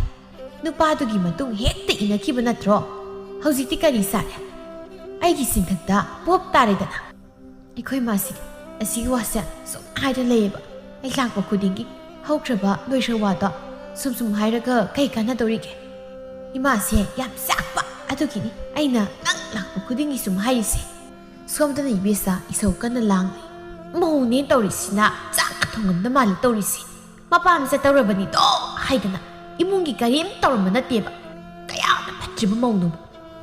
ꯅꯨꯄꯥꯗꯨꯒꯤ ꯃꯇꯨꯡ ꯍꯦꯛꯇ ꯏꯟꯅꯈꯤꯕ ꯅꯠꯇ꯭ꯔꯣ? ꯍꯧꯖꯤꯛꯇꯤ ꯀꯔꯤ ꯆꯥꯔꯦ? ꯑꯩꯒꯤ ꯆꯤꯟꯊꯛꯇ ꯄꯣꯞ ꯇꯥꯔꯦꯗꯅ꯫ ꯑꯩꯈꯣꯏ ꯃꯥꯁꯤꯗꯤ ꯑꯁꯤꯒꯤ ꯋꯥꯁꯦ ꯁꯨꯝ ꯍꯥꯏꯔ ꯂꯩꯌꯦꯕ꯫ ꯑꯩ ꯂꯥꯛꯄ ꯈꯨꯗꯤꯡꯒꯤ ꯍꯧꯈ꯭ꯔꯕ ꯂꯣꯏꯈ꯭ꯔ ꯋꯥꯗꯣ ꯁꯨꯝ ꯁꯨꯝ ꯍꯥꯏꯔꯒ ꯀꯩ ꯀꯥꯟꯅꯗꯧꯔꯤꯒꯦ? ꯏꯃꯥꯁꯦ ꯌꯥꯝ ꯆꯥꯛꯄ꯫ ꯑꯗꯨꯒꯤꯅꯤ ꯑꯩꯅ ꯅꯪ ꯂꯥꯛꯄ ꯈꯨꯗꯤꯡꯒꯤ ꯁꯨꯝ ꯍꯥꯏꯔꯤꯁꯦ꯫ ꯁꯣꯝꯗꯅ ꯏꯕꯦꯁꯥ ꯏꯁꯧ ꯀꯟꯅ ꯂꯥꯡꯂꯤ꯫ ꯃꯧꯅꯦ ꯇꯧꯔꯤꯁꯤꯅ ꯆꯥꯛꯀ ꯊꯣꯡꯉꯝꯗ ꯃꯥꯜꯂꯦ ꯇꯧꯔꯤꯁꯦ꯫ ꯃꯄꯥꯝ ꯆꯠꯇꯧꯔꯕꯅꯤꯗꯣ ꯍꯥꯏꯗꯅ ꯏꯃꯨꯡꯒꯤ ꯀꯔꯤꯝ ꯇꯧꯔꯝꯕ ꯅꯠꯇꯦꯕ꯫ ꯀꯌꯥꯗ ꯐꯠꯇ꯭ꯔꯤꯕ ꯃꯧꯅꯣꯕ꯫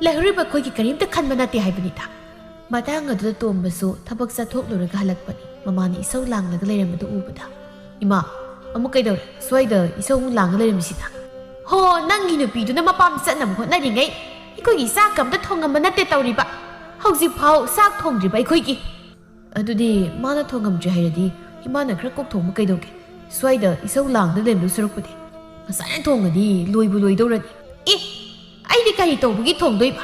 ꯂꯩꯍꯧꯔꯤꯕ ꯑꯩꯈꯣꯏꯒꯤ ꯀꯔꯤꯝꯇ ꯈꯟꯕ ꯅꯠꯇꯦ ꯍꯥꯏꯕꯅꯤꯗ꯫ ꯃꯇꯥꯡ ꯑꯗꯨꯗ ꯇꯣꯝꯕꯁꯨ ꯊꯕꯛ ꯆꯠꯊꯣꯛꯂꯨꯔꯒ ꯍꯜꯂꯛꯄꯅꯤ꯫ ꯃꯃꯥꯅ ꯏꯁꯧ ꯂꯥꯡꯂꯒ ꯂꯩꯔꯝꯕꯗꯨ ꯎꯕꯗ, "ꯏꯃꯥ, ꯑꯃꯨꯛ ꯀꯩꯗꯧꯔꯦ? ꯁ꯭ꯋꯥꯏꯗ ꯏꯁꯧ ꯑꯃꯨꯛ ꯂꯥꯡꯉ ꯂꯩꯔꯝꯃꯤꯁꯤꯅ?" "ꯍꯣ, ꯅꯪꯒꯤ ꯅꯨꯄꯤꯗꯨꯅ ꯃꯄꯥꯝ ꯆꯠꯅꯕ ꯍꯣꯠꯅꯔꯤꯉꯩ ꯑꯩꯈꯣꯏꯒꯤ ꯆꯥꯛꯀ ꯑꯝꯇ ꯊꯣꯡꯉꯝꯕ ꯅꯠꯇꯦ ꯇꯧꯔꯤꯕ꯫ ꯍꯧꯖꯤꯛꯐꯥꯎ ꯆꯥꯛ ꯊꯣꯡꯗ꯭ꯔꯤꯕ ꯑꯩꯈꯣꯏꯒꯤ?" ꯑꯗꯨꯗꯤ ꯃꯥꯅ ꯊꯣꯡꯉꯝꯗ꯭ꯔꯦ ꯍꯥꯏꯔꯗꯤ ꯏꯃꯥꯅ ꯈꯔ ꯀꯣꯛ ꯊꯣꯡꯕ ꯀꯩꯗꯧꯒꯦ? ꯁ꯭ꯋꯥꯏꯗ ꯏꯁꯧ ꯂꯥꯡꯗ ꯂꯩꯔꯝꯗꯧ ꯁꯔꯨꯛꯄꯨꯗꯤ꯫ ꯉꯁꯥꯏꯅ ꯊꯣꯡꯉꯗꯤ ꯂꯣꯏꯕꯨ ꯂꯣꯏꯗꯧꯔꯅꯤ꯫ ꯑꯦ, ꯑꯩꯗꯤ ꯀꯔꯤ ꯇꯧꯕꯒꯤ ꯊꯣꯡꯗꯣꯏꯕ?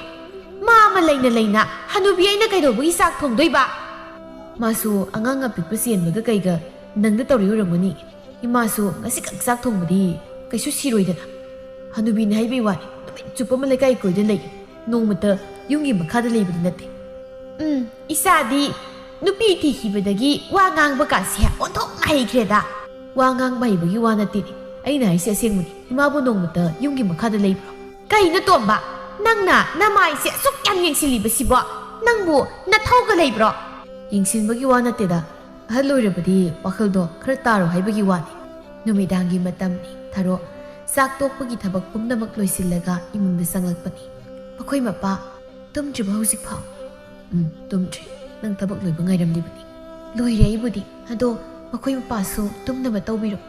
ꯃꯥ ꯑꯃ ꯂꯩꯅ ꯂꯩꯅ ꯍꯅꯨꯕꯤ ꯑꯩꯅ ꯀꯩꯗꯧꯕꯒꯤ ꯆꯥꯛ ꯊꯣꯡꯗꯣꯏꯕ? ꯃꯥꯁꯨ ꯑꯉꯥꯡ ꯑꯄꯤꯛꯄ ꯆꯦꯟꯕꯒ ꯀꯩꯒ ꯅꯪꯗ ꯇꯧꯔꯤ ꯑꯣꯏꯔꯝꯒꯅꯤ꯫ ꯏꯃꯥꯁꯨ ꯉꯁꯤ ꯈꯛ ꯆꯥꯛ ꯊꯣꯡꯕꯗꯤ ꯀꯩꯁꯨ ꯁꯤꯔꯣꯏꯗꯅ꯫ ꯍꯅꯨꯕꯤꯅ ꯍꯥꯏꯕꯩ ꯋꯥꯅꯤ, ꯅꯨꯃꯤꯠ ꯆꯨꯞꯄ ꯑꯃ ꯂꯩꯀꯥꯏ ꯀꯣꯏꯗ ꯂꯩ, ꯅꯣꯡꯃꯇ ꯌꯨꯝꯒꯤ ꯃꯈꯥꯗ ꯂꯩꯕꯗꯤ ꯅꯠꯇꯦ꯫ ꯎꯝ, ꯏꯆꯥꯗꯤ ꯅꯨꯄꯤ ꯊꯤꯈꯤꯕꯗꯒꯤ ꯋꯥ ꯉꯥꯡꯕ ꯀꯥꯁꯦ ꯑꯣꯟꯊꯣꯛꯅ ꯍꯩꯈ꯭ꯔꯦꯗ꯫ ꯋꯥ ꯉꯥꯡꯕ ꯍꯩꯕꯒꯤ ꯋꯥ ꯅꯠꯇꯦꯅꯦ, ꯑꯩꯅ ꯍꯥꯏꯁꯦ ꯑꯁꯦꯡꯕꯅꯤ꯫ ꯏꯃꯥꯕꯨ ꯅꯣꯡꯃꯇ ꯌꯨꯝꯒꯤ ꯃꯈꯥꯗ ꯂꯩꯕ꯭ꯔꯣ? ꯀꯩꯅꯣ ꯇꯣꯝꯕ, ꯅꯪꯅ ꯅꯃꯥꯏꯁꯦ ꯑꯁꯨꯛ ꯌꯥꯝ ꯌꯦꯡꯁꯤꯜꯂꯤꯕꯁꯤꯕꯣ? ꯅꯪꯕꯨ ꯅꯊꯧꯒ ꯂꯩꯕ꯭ꯔꯣ? ꯌꯦꯡꯁꯤꯟꯕꯒꯤ ꯋꯥ ꯅꯠꯇꯦꯗ, ꯑꯍꯜ ꯑꯣꯏꯔꯕꯗꯤ ꯋꯥꯈꯜꯗꯣ ꯈꯔ ꯇꯥꯔꯣ ꯍꯥꯏꯕꯒꯤ ꯋꯥꯅꯤ꯫ ꯅꯨꯃꯤꯗꯥꯡꯒꯤ ꯃꯇꯝꯅꯤ꯫ ꯊꯥꯔꯣ ꯆꯥꯛ ꯇꯣꯛꯄꯒꯤ ꯊꯕꯛ ꯄꯨꯝꯅꯃꯛ ꯂꯣꯏꯁꯤꯜꯂꯒ ꯏꯃꯨꯡꯗ ꯆꯪꯂꯛꯄꯅꯤ꯫ ꯃꯈꯣꯏ ꯃꯄꯥ ꯇꯨꯝꯗ꯭ꯔꯤꯕ ꯍꯧꯖꯤꯛꯐꯥꯎ? ꯎꯝ, ꯇꯨꯝꯗ꯭ꯔꯤ꯫ ꯅꯪ ꯊꯕꯛ ꯂꯣꯏꯕ ꯉꯥꯏꯔꯝꯂꯤꯕꯅꯤ꯫ ꯂꯣꯏꯔꯦ ꯑꯩꯕꯨꯗꯤ꯫ ꯑꯗꯣ ꯃꯈꯣꯏ ꯃꯄꯥꯁꯨ ꯇꯨꯝꯅꯕ ꯇꯧꯕꯤꯔꯣ꯫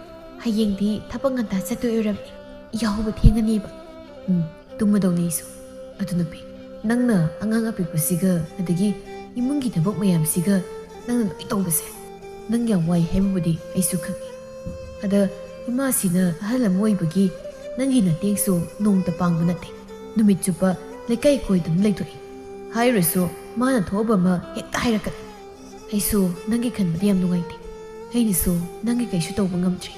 ꯍꯌꯦꯡꯗꯤ ꯊꯕꯛ ꯉꯟꯇꯥ ꯆꯠꯇꯣꯏ ꯑꯣꯏꯔꯝꯅꯤ꯫ ꯌꯥꯍꯧꯕ ꯊꯦꯡꯉꯅꯤꯕ꯫ ꯎꯝ, ꯇꯨꯝꯃꯗꯧꯅꯦ ꯑꯩꯁꯨ꯫ ꯑꯗꯨ ꯅꯨꯄꯤ, ꯅꯪꯅ ꯑꯉꯥꯡ ꯑꯄꯤꯛꯄꯁꯤꯒ ꯑꯗꯒꯤ ꯏꯃꯨꯡꯒꯤ ꯊꯕꯛ ꯃꯌꯥꯝꯁꯤꯒ ꯅꯪꯅ ꯂꯣꯏ ꯇꯧꯕꯁꯦ, ꯅꯪ ꯌꯥꯝ ꯋꯥꯏ ꯍꯥꯏꯕꯕꯨꯗꯤ ꯑꯩꯁꯨ ꯈꯪꯉꯤ꯫ ꯑꯗ ꯏꯃꯥꯁꯤꯅ ꯑꯍꯜ ꯑꯃ ꯑꯣꯏꯕꯒꯤ ꯅꯪꯒꯤ ꯅꯇꯦꯡꯁꯨ ꯅꯣꯡꯃꯇ ꯄꯥꯡꯕ ꯅꯠꯇꯦ꯫ ꯅꯨꯃꯤꯠ ꯆꯨꯞꯄ ꯂꯩꯀꯥꯏ ꯀꯣꯏꯗꯨꯅ ꯂꯩꯊꯣꯛꯏ꯫ ꯍꯥꯏꯔꯨꯔꯁꯨ ꯃꯥꯅ ꯊꯣꯛꯑꯕ ꯑꯃ ꯍꯦꯛꯇ ꯍꯥꯏꯔꯛꯀꯅꯤ꯫ ꯑꯩꯁꯨ ꯅꯪꯒꯤ ꯈꯟꯕꯗ ꯌꯥꯝ ꯅꯨꯡꯉꯥꯏꯇꯦ꯫ ꯑꯩꯅꯁꯨ ꯅꯪꯒꯤ ꯀꯩꯁꯨ ꯇꯧꯕ ꯉꯝꯗ꯭ꯔꯦ꯫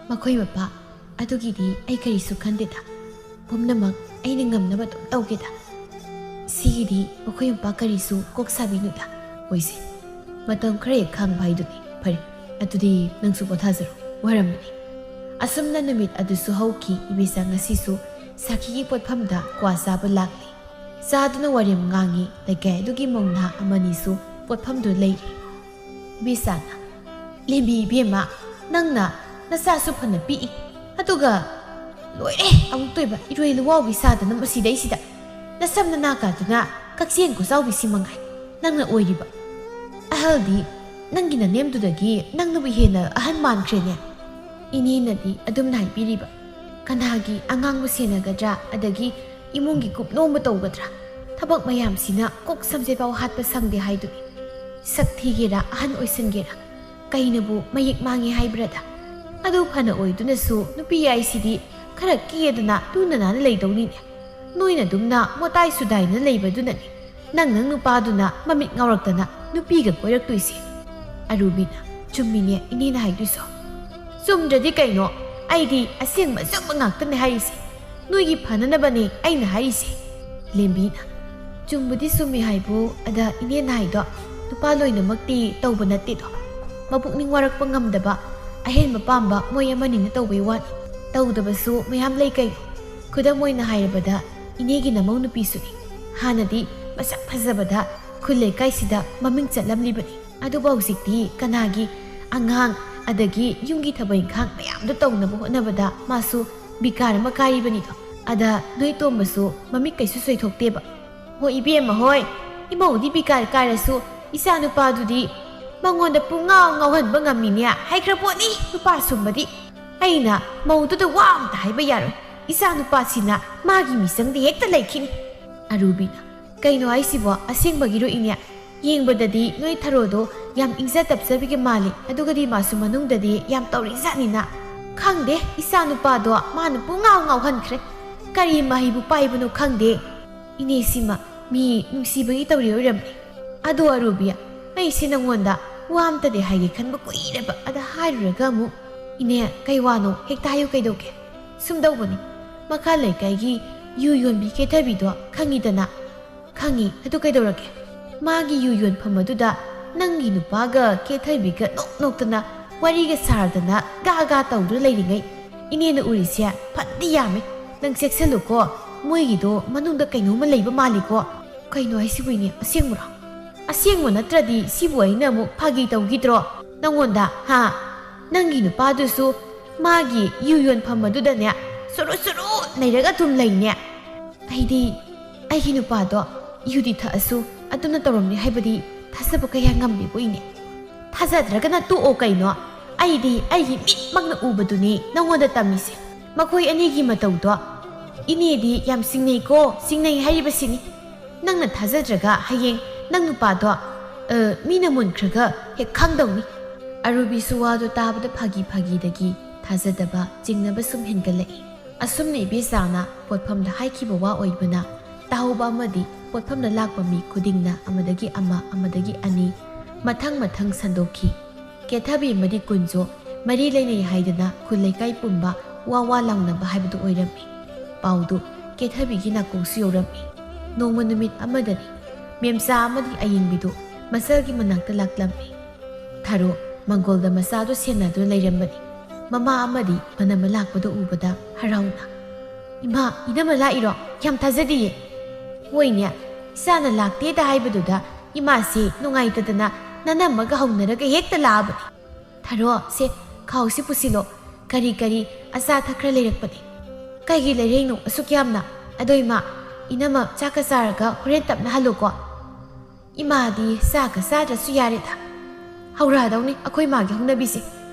ꯃꯈꯣꯏ ꯃꯄꯥ ꯑꯗꯨꯒꯤꯗꯤ ꯑꯩ ꯀꯔꯤꯁꯨ ꯈꯟꯗꯦꯗ꯫ ꯄꯨꯝꯅꯃꯛ ꯑꯩꯅ ꯉꯝꯅꯕ ꯑꯗꯨꯝ ꯇꯧꯒꯦꯗ꯫ ꯁꯤꯒꯤꯗꯤ ꯃꯈꯣꯏ ꯃꯄꯥ ꯀꯔꯤꯁꯨ ꯀꯣꯛ ꯁꯥꯕꯤꯅꯨꯗ꯫ ꯍꯣꯏꯁꯦ, ꯃꯇꯝ ꯈꯔ ꯍꯦꯛ ꯈꯥꯡꯕ ꯍꯥꯏꯗꯨꯅꯤ꯫ ꯐꯔꯦ, ꯑꯗꯨꯗꯤ ꯅꯪꯁꯨ ꯄꯣꯊꯥꯖꯔꯣ, ꯋꯥꯔꯝꯃꯅꯤ꯫ ꯑꯁꯨꯝꯅ ꯅꯨꯃꯤꯠ ꯑꯗꯨꯁꯨ ꯍꯧꯈꯤ꯫ ꯏꯕꯦꯆꯥ ꯉꯁꯤꯁꯨ ꯁꯥꯈꯤꯒꯤ ꯄꯣꯠꯐꯝꯗ ꯀ꯭ꯋꯥ ꯆꯥꯕ ꯂꯥꯛꯂꯤ꯫ ꯆꯥꯗꯨꯅ ꯋꯥꯔꯦꯝ ꯉꯥꯡꯉꯤ꯫ ꯂꯩꯀꯥꯏ ꯑꯗꯨꯒꯤ ꯃꯧ ꯅꯍꯥ ꯑꯃꯅꯤꯁꯨ ꯄꯣꯠꯐꯝꯗꯨ ꯂꯩꯔꯤ꯫ ꯏꯕꯦꯆꯥꯅ, "ꯂꯦꯝꯕꯤ ꯏꯕꯦꯝꯃ, ꯅꯪꯅ ꯅꯆꯥꯁꯨ ꯐꯅ ꯄꯤꯛꯏ, ꯑꯗꯨꯒ ꯂꯣꯏꯔꯦ ꯑꯃꯨꯛꯇꯣꯏꯕ, ꯏꯔꯣꯏ ꯂꯨꯋꯥꯎꯕꯤ ꯁꯥꯗꯅ ꯃꯁꯤꯗꯩꯁꯤꯗ꯫ ꯅꯁꯝ ꯅꯅꯥ ꯀꯥꯗꯨꯅ ꯀꯛꯆꯦꯡ ꯈꯨꯆꯥꯎꯕꯤꯁꯤ ꯃꯉꯥꯏ ꯅꯪꯅ ꯑꯣꯏꯔꯤꯕ꯫ ꯑꯍꯜꯗꯤ ꯅꯪꯒꯤ ꯅꯅꯦꯝꯗꯨꯗꯒꯤ ꯅꯪꯅꯕꯨ ꯍꯦꯟꯅ ꯑꯍꯟ ꯃꯥꯟꯈ꯭ꯔꯦꯅꯦ꯫ ꯏꯅꯦꯅꯗꯤ ꯑꯗꯨꯝꯅ ꯍꯥꯏꯕꯤꯔꯤꯕ꯫ ꯀꯅꯥꯒꯤ ꯑꯉꯥꯡꯕꯨ ꯁꯦꯟꯅꯒꯗ꯭ꯔꯥ, ꯑꯗꯒꯤ ꯏꯃꯨꯡꯒꯤ ꯀꯨꯞꯅꯣꯝꯕꯨ ꯇꯧꯒꯗ꯭ꯔꯥ? ꯊꯕꯛ ꯃꯌꯥꯝꯁꯤꯅ ꯀꯣꯛ ꯁꯝꯖꯦꯠꯐꯥꯎ ꯍꯥꯠꯄ ꯁꯪꯗꯦ ꯍꯥꯏꯗꯨꯅꯤ꯫ ꯁꯛ ꯊꯤꯒꯦꯔꯥ ꯑꯍꯟ ꯑꯣꯏꯁꯤꯟꯒꯦꯔꯥ, ꯀꯩꯅꯕꯨ ꯃꯌꯦꯛ ꯃꯥꯡꯉꯦ ꯍꯥꯏꯕ꯭ꯔꯗ? ꯑꯗꯨ ꯐꯅ ꯑꯣꯏꯗꯨꯅꯁꯨ ꯅꯨꯄꯤ ꯍꯥꯏꯁꯤꯗꯤ ꯈꯔ ꯀꯦꯗꯅ ꯂꯨꯅ ꯅꯥꯟꯅ ꯂꯩꯗꯧꯅꯤꯅꯦ꯫ ꯅꯣꯏꯅ ꯑꯗꯨꯝꯅ ꯃꯣꯇꯥꯏ ꯁꯨꯗꯥꯏꯅ ꯂꯩꯕꯗꯨꯅꯅꯦ ꯅꯪ ꯅꯪ ꯅꯨꯄꯥꯗꯨꯅ ꯃꯃꯤꯠ ꯉꯥꯎꯔꯛꯇꯅ ꯅꯨꯄꯤꯒ ꯀꯣꯏꯔꯛꯇꯣꯏꯁꯦ꯫ ꯑꯔꯨꯕꯤꯅ, "ꯆꯨꯝꯃꯤꯅꯦ ꯏꯅꯦꯅ ꯍꯥꯏꯗꯣꯏꯁꯨ꯫ ꯆꯨꯝꯗ꯭ꯔꯗꯤ ꯀꯩꯅꯣ? ꯑꯩꯗꯤ ꯑꯁꯦꯡꯕ ꯑꯆꯨꯝꯕ ꯉꯥꯛꯇꯅꯦ ꯍꯥꯏꯔꯤꯁꯦ꯫ ꯅꯣꯏꯒꯤ ꯐꯅꯅꯕꯅꯦ ꯑꯩꯅ ꯍꯥꯏꯔꯤꯁꯦ꯫" ꯂꯦꯝꯕꯤꯅ, "ꯆꯨꯝꯕꯨꯗꯤ ꯆꯨꯝꯃꯤ ꯍꯥꯏꯕꯨ, ꯑꯗ ꯏꯅꯦꯅ ꯍꯥꯏꯗꯣ ꯅꯨꯄꯥ ꯂꯣꯏꯅꯃꯛꯇꯤ ꯇꯧꯕ ꯅꯠꯇꯦꯗꯣ꯫ ꯃꯄꯨꯛꯅꯤꯡ ꯋꯥꯔꯛꯄ ꯉꯝꯗꯕ, ꯑꯍꯦꯟꯕ ꯄꯥꯝꯕ ꯃꯣꯏ ꯑꯃꯅꯤꯅ ꯇꯧꯕꯩ ꯋꯥꯅꯤ꯫ ꯇꯧꯗꯕꯁꯨ ꯃꯌꯥꯝ ꯂꯩ ꯀꯩꯅꯣ꯫ ꯈꯨꯗꯝ ꯑꯣꯏꯅ ꯍꯥꯏꯔꯕꯗ, ꯏꯅꯦꯒꯤ ꯅꯃꯧ ꯅꯨꯄꯤꯁꯨꯅꯤ꯫ ꯍꯥꯟꯅꯗꯤ ꯃꯁꯛ ꯐꯖꯕꯗ ꯈꯨꯜ ꯂꯩꯀꯥꯏꯁꯤꯗ ꯃꯃꯤꯡ ꯆꯠꯂꯝꯂꯤꯕꯅꯤ꯫ ꯑꯗꯨꯕꯨ ꯍꯧꯖꯤꯛꯇꯤ ꯀꯅꯥꯒꯤ ꯑꯉꯥꯡ, ꯑꯗꯒꯤ ꯌꯨꯝꯒꯤ ꯊꯕꯛ ꯏꯪꯈꯥꯡ ꯃꯌꯥꯝꯗꯣ ꯇꯧꯅꯕ ꯍꯣꯠꯅꯕꯗ ꯃꯥꯁꯨ ꯕꯤꯀꯥꯔ ꯑꯃ ꯀꯥꯏꯔꯤꯕꯅꯤꯗꯣ꯫ ꯑꯗ ꯅꯣꯏ ꯇꯣꯝꯕꯁꯨ ꯃꯃꯤꯠ ꯀꯩꯁꯨ ꯁꯣꯏꯊꯣꯛꯇꯦꯕ꯫ ꯍꯣ ꯏꯕꯦꯝꯃ ꯍꯣꯏ, ꯏꯃꯧꯗꯤ ꯕꯤꯀꯥꯔ ꯀꯥꯏꯔꯁꯨ ꯏꯆꯥ ꯅꯨꯄꯥꯗꯨꯗꯤ ꯃꯉꯣꯟꯗ ꯄꯨꯡꯉꯥꯎ ꯉꯥꯎꯍꯟꯕ ꯉꯝꯃꯤꯅꯦ ꯍꯥꯏꯈ꯭ꯔ ꯄꯣꯠꯅꯤ ꯅꯨꯄꯥ ꯁꯨꯝꯕꯗꯤ꯫ ꯑꯩꯅ ꯃꯧꯗꯨꯗ ꯋꯥ ꯑꯝꯇ ꯍꯥꯏꯕ ꯌꯥꯔꯣꯏ꯫ ꯏꯆꯥ ꯅꯨꯄꯥꯁꯤꯅ ꯃꯥꯒꯤ ꯃꯤꯆꯪꯗ ꯍꯦꯛꯇ ꯂꯩꯈꯤꯅꯤ꯫" ꯑꯔꯨꯕꯤꯅ, "ꯀꯩꯅꯣ ꯍꯥꯏꯁꯤꯕꯣ? ꯑꯁꯦꯡꯕꯒꯤꯔꯣ ꯏꯅꯦ? ꯌꯦꯡꯕꯗꯗꯤ ꯅꯣꯏ ꯊꯔꯣꯗꯣ ꯌꯥꯝ ꯏꯪꯖ ꯇꯞꯆꯕꯤꯒ ꯃꯥꯜꯂꯤ, ꯑꯗꯨꯒꯗꯤ ꯃꯥꯁꯨ ꯃꯅꯨꯡꯗꯗꯤ ꯌꯥꯝ ꯇꯧꯔꯤꯖꯥꯠꯅꯤꯅ꯫" "ꯈꯪꯗꯦ, ꯏꯆꯥ ꯅꯨꯄꯥꯗꯣ ꯃꯥꯅ ꯄꯨꯡꯉꯥꯎ ꯉꯥꯎꯍꯟꯈ꯭ꯔꯦ꯫ ꯀꯔꯤ ꯃꯍꯩꯕꯨ ꯄꯥꯏꯕꯅꯣ ꯈꯪꯗꯦ꯫ ꯏꯅꯦꯁꯤꯃ ꯃꯤ ꯅꯨꯡꯁꯤꯕꯒꯤ ꯇꯧꯔꯤ ꯑꯣꯏꯔꯝꯃꯤ꯫ ꯑꯗꯣ ꯑꯔꯨꯕꯤ, ꯑꯩꯁꯦ ꯅꯪꯉꯣꯟꯗ ꯋꯥ ꯑꯝꯇꯗꯤ ꯍꯥꯏꯒꯦ ꯈꯟꯕ ꯀꯨꯏꯔꯦꯕ, ꯑꯗ ꯍꯥꯏꯔꯨꯔꯒ ꯑꯃꯨꯛ꯫" "ꯏꯅꯦ, ꯀꯩ ꯋꯥꯅꯣ? ꯍꯦꯛꯇ ꯍꯥꯏꯌꯨ ꯀꯩꯗꯧꯒꯦ?" "ꯁꯨꯝ ꯇꯧꯕꯅꯤ, ꯃꯈꯥ ꯂꯩꯀꯥꯏꯒꯤ ꯌꯨ ꯌꯣꯟꯕꯤ ꯀꯦꯊꯕꯤꯗꯣ ꯈꯪꯉꯤꯗꯅ?" "ꯈꯪꯉꯤ, ꯑꯗꯨ ꯀꯩꯗꯧꯔꯒꯦ?" "ꯃꯥꯒꯤ ꯌꯨ ꯌꯣꯟꯐꯝ ꯑꯗꯨꯗ ꯅꯪꯒꯤ ꯅꯨꯄꯥꯒ ꯀꯦꯊꯕꯤꯒ ꯅꯣꯛ ꯅꯣꯛꯇꯅ ꯋꯥꯔꯤꯒ ꯁꯥꯔꯗꯅ ꯒꯥ ꯒꯥ ꯇꯧꯗꯨꯅ ꯂꯩꯔꯤꯉꯩ ꯏꯅꯦꯅ ꯎꯔꯤꯁꯦ ꯐꯅꯗꯤ ꯌꯥꯝꯃꯦ꯫ ꯅꯪ ꯆꯦꯛꯁꯤꯜꯂꯨꯀꯣ, ꯃꯣꯏꯒꯤꯗꯣ ꯃꯅꯨꯡꯗ ꯀꯩꯅꯣꯝꯃ ꯂꯩꯕ ꯃꯥꯜꯂꯤꯀꯣ꯫" "ꯀꯩꯅꯣ ꯍꯥꯏꯁꯤꯕꯨ ꯏꯅꯦ, ꯑꯁꯦꯡꯕꯔꯣ? ꯑꯁꯦꯡꯕ ꯅꯠꯇ꯭ꯔꯗꯤ ꯁꯤꯕꯨ ꯑꯩꯅ ꯑꯃꯨꯛ ꯐꯥꯒꯤ ꯇꯧꯈꯤꯗ꯭ꯔꯣ ꯅꯪꯉꯣꯟꯗ, ꯍꯥ? ꯅꯪꯒꯤ ꯅꯨꯄꯥꯗꯨꯁꯨ ꯃꯥꯒꯤ ꯌꯨ ꯌꯣꯟꯐꯝ ꯑꯗꯨꯗꯅꯦ ꯁꯨꯔꯨ ꯁꯨꯔꯨ ꯅꯩꯔꯒ ꯑꯗꯨꯝ ꯂꯩꯅꯦ꯫ ꯑꯩꯗꯤ ꯑꯩꯒꯤ ꯅꯨꯄꯥꯗꯣ ꯌꯨꯗꯤ ꯊꯛꯑꯁꯨ ꯑꯗꯨꯝꯅ ꯇꯧꯔꯝꯅꯤ ꯍꯥꯏꯕꯗꯤ ꯊꯥꯖꯕ ꯀꯌꯥ ꯉꯝꯗꯦꯕꯨ ꯏꯅꯦ꯫" "ꯊꯥꯖꯗ꯭ꯔꯒꯅ ꯇꯣꯛꯑꯣ ꯀꯩꯅꯣ꯫ ꯑꯩꯗꯤ ꯑꯩꯒꯤ ꯃꯤꯠꯃꯛꯅ ꯎꯕꯗꯨꯅꯤ ꯅꯪꯉꯣꯟꯗ ꯇꯝꯃꯤꯁꯦ꯫ ꯃꯈꯣꯏ ꯑꯅꯤꯒꯤ ꯃꯇꯧꯗꯣ ꯏꯅꯦꯗꯤ ꯌꯥꯝ ꯁꯤꯡꯅꯩꯀꯣ, ꯁꯤꯡꯅꯩ ꯍꯥꯏꯔꯤꯕꯁꯤꯅꯤ꯫ ꯅꯪꯅ ꯊꯥꯖꯗ꯭ꯔꯒ ꯍꯌꯦꯡ ꯅꯪ ꯅꯨꯄꯥꯗꯣ "ꯑ, ꯃꯤꯅ ꯃꯨꯟꯈ꯭ꯔꯒ ꯍꯦꯛ ꯈꯪꯗꯧꯅꯤ"꯫ ꯑꯔꯨꯕꯤꯁꯨ ꯋꯥꯗꯨ ꯇꯥꯕꯗ ꯐꯥꯒꯤ ꯐꯥꯒꯤꯗꯒꯤ ꯊꯥꯖꯗꯕ, ꯆꯤꯡꯅꯕ ꯁꯨꯝ ꯍꯦꯟꯒꯠꯂꯛꯏ꯫ ꯑꯁꯨꯝꯅ ꯏꯕꯦꯆꯥꯅ ꯄꯣꯠꯐꯝꯗ ꯍꯥꯏꯈꯤꯕ ꯋꯥ ꯑꯣꯏꯕꯅ, ꯇꯥꯍꯧꯕ ꯑꯃꯗꯤ ꯄꯣꯠꯐꯝꯗ ꯂꯥꯛꯄ ꯃꯤ ꯈꯨꯗꯤꯡꯅ ꯑꯃꯗꯒꯤ ꯑꯃ, ꯑꯃꯗꯒꯤ ꯑꯅꯤ, ꯃꯊꯪ ꯃꯊꯪ ꯁꯟꯗꯣꯛꯈꯤ꯫ ꯀꯦꯊꯕꯤ ꯑꯃꯗꯤ ꯀꯨꯟꯖꯣ ꯃꯔꯤ ꯂꯩꯅꯩ ꯍꯥꯏꯗꯅ ꯈꯨꯜ ꯂꯩꯀꯥꯏ ꯄꯨꯝꯕ ꯋꯥ ꯋꯥ ꯂꯥꯎꯅꯕ ꯍꯥꯏꯕꯗꯨ ꯑꯣꯏꯔꯝꯃꯤ꯫ ꯄꯥꯎꯗꯨ ꯀꯦꯊꯕꯤꯒꯤ ꯅꯥꯀꯣꯡꯁꯨ ꯌꯧꯔꯝꯃꯤ꯫ ꯅꯣꯡꯃ ꯅꯨꯃꯤꯠ ꯑꯃꯗꯅꯤ, ꯃꯦꯝꯆꯥ ꯑꯃꯗꯤ ꯑꯌꯤꯡꯕꯤꯗꯨ ꯃꯆꯜꯒꯤ ꯃꯅꯥꯛꯇ ꯂꯥꯛꯂꯝꯃꯤ꯫ ꯊꯔꯣ ꯃꯪꯒꯣꯜꯗ ꯃꯆꯥꯗꯨ ꯁꯦꯟꯅꯗꯨꯅ ꯂꯩꯔꯝꯕꯅꯤ꯫ ꯃꯃꯥ ꯑꯃꯗꯤ ꯃꯅꯝꯃ ꯂꯥꯛꯄꯗꯨ ꯎꯕꯗ ꯍꯔꯥꯎꯅ, "ꯏꯃꯥ, ꯏꯅꯝꯃ ꯂꯥꯛꯏꯔꯣ? ꯌꯥꯝ ꯊꯥꯖꯗꯤꯌꯦ"꯫ "ꯍꯣꯏꯅꯦ, ꯏꯆꯥꯅ ꯂꯥꯛꯇꯦꯗ ꯍꯥꯏꯕꯗꯨꯗ ꯏꯃꯥꯁꯤ ꯅꯨꯡꯉꯥꯏꯇꯗꯅ ꯅꯅꯝꯃꯒ ꯍꯧꯅꯔꯒ ꯍꯦꯛꯇ ꯂꯥꯛꯑꯕꯅꯤ꯫ ꯊꯔꯣ, ꯁꯦ, ꯈꯥꯎꯁꯤ ꯄꯨꯁꯤꯜꯂꯣ꯫ ꯀꯔꯤ ꯀꯔꯤ ꯑꯆꯥ ꯑꯊꯛ ꯈꯔ ꯂꯩꯔꯛꯄꯅꯤ꯫ ꯀꯩꯒꯤ ꯂꯩꯔꯛꯏꯅꯣ ꯑꯁꯨꯛ ꯌꯥꯝꯅ? ꯑꯗꯣ ꯏꯃꯥ, ꯏꯅꯝꯃ ꯆꯥꯛꯀ ꯆꯥꯔꯒ ꯍꯣꯔꯦꯟ ꯇꯞꯅ ꯍꯜꯂꯨꯀꯣ"꯫ "ꯏꯃꯥꯗꯤ ꯆꯥꯛꯀ ꯆꯥꯗ꯭ꯔꯁꯨ ꯌꯥꯔꯦꯗ"꯫ "ꯍꯧꯔꯛꯑꯗꯧꯅꯤ ꯑꯩꯈꯣꯏ ꯃꯥꯒꯤ ꯍꯧꯅꯕꯤꯁꯦ꯫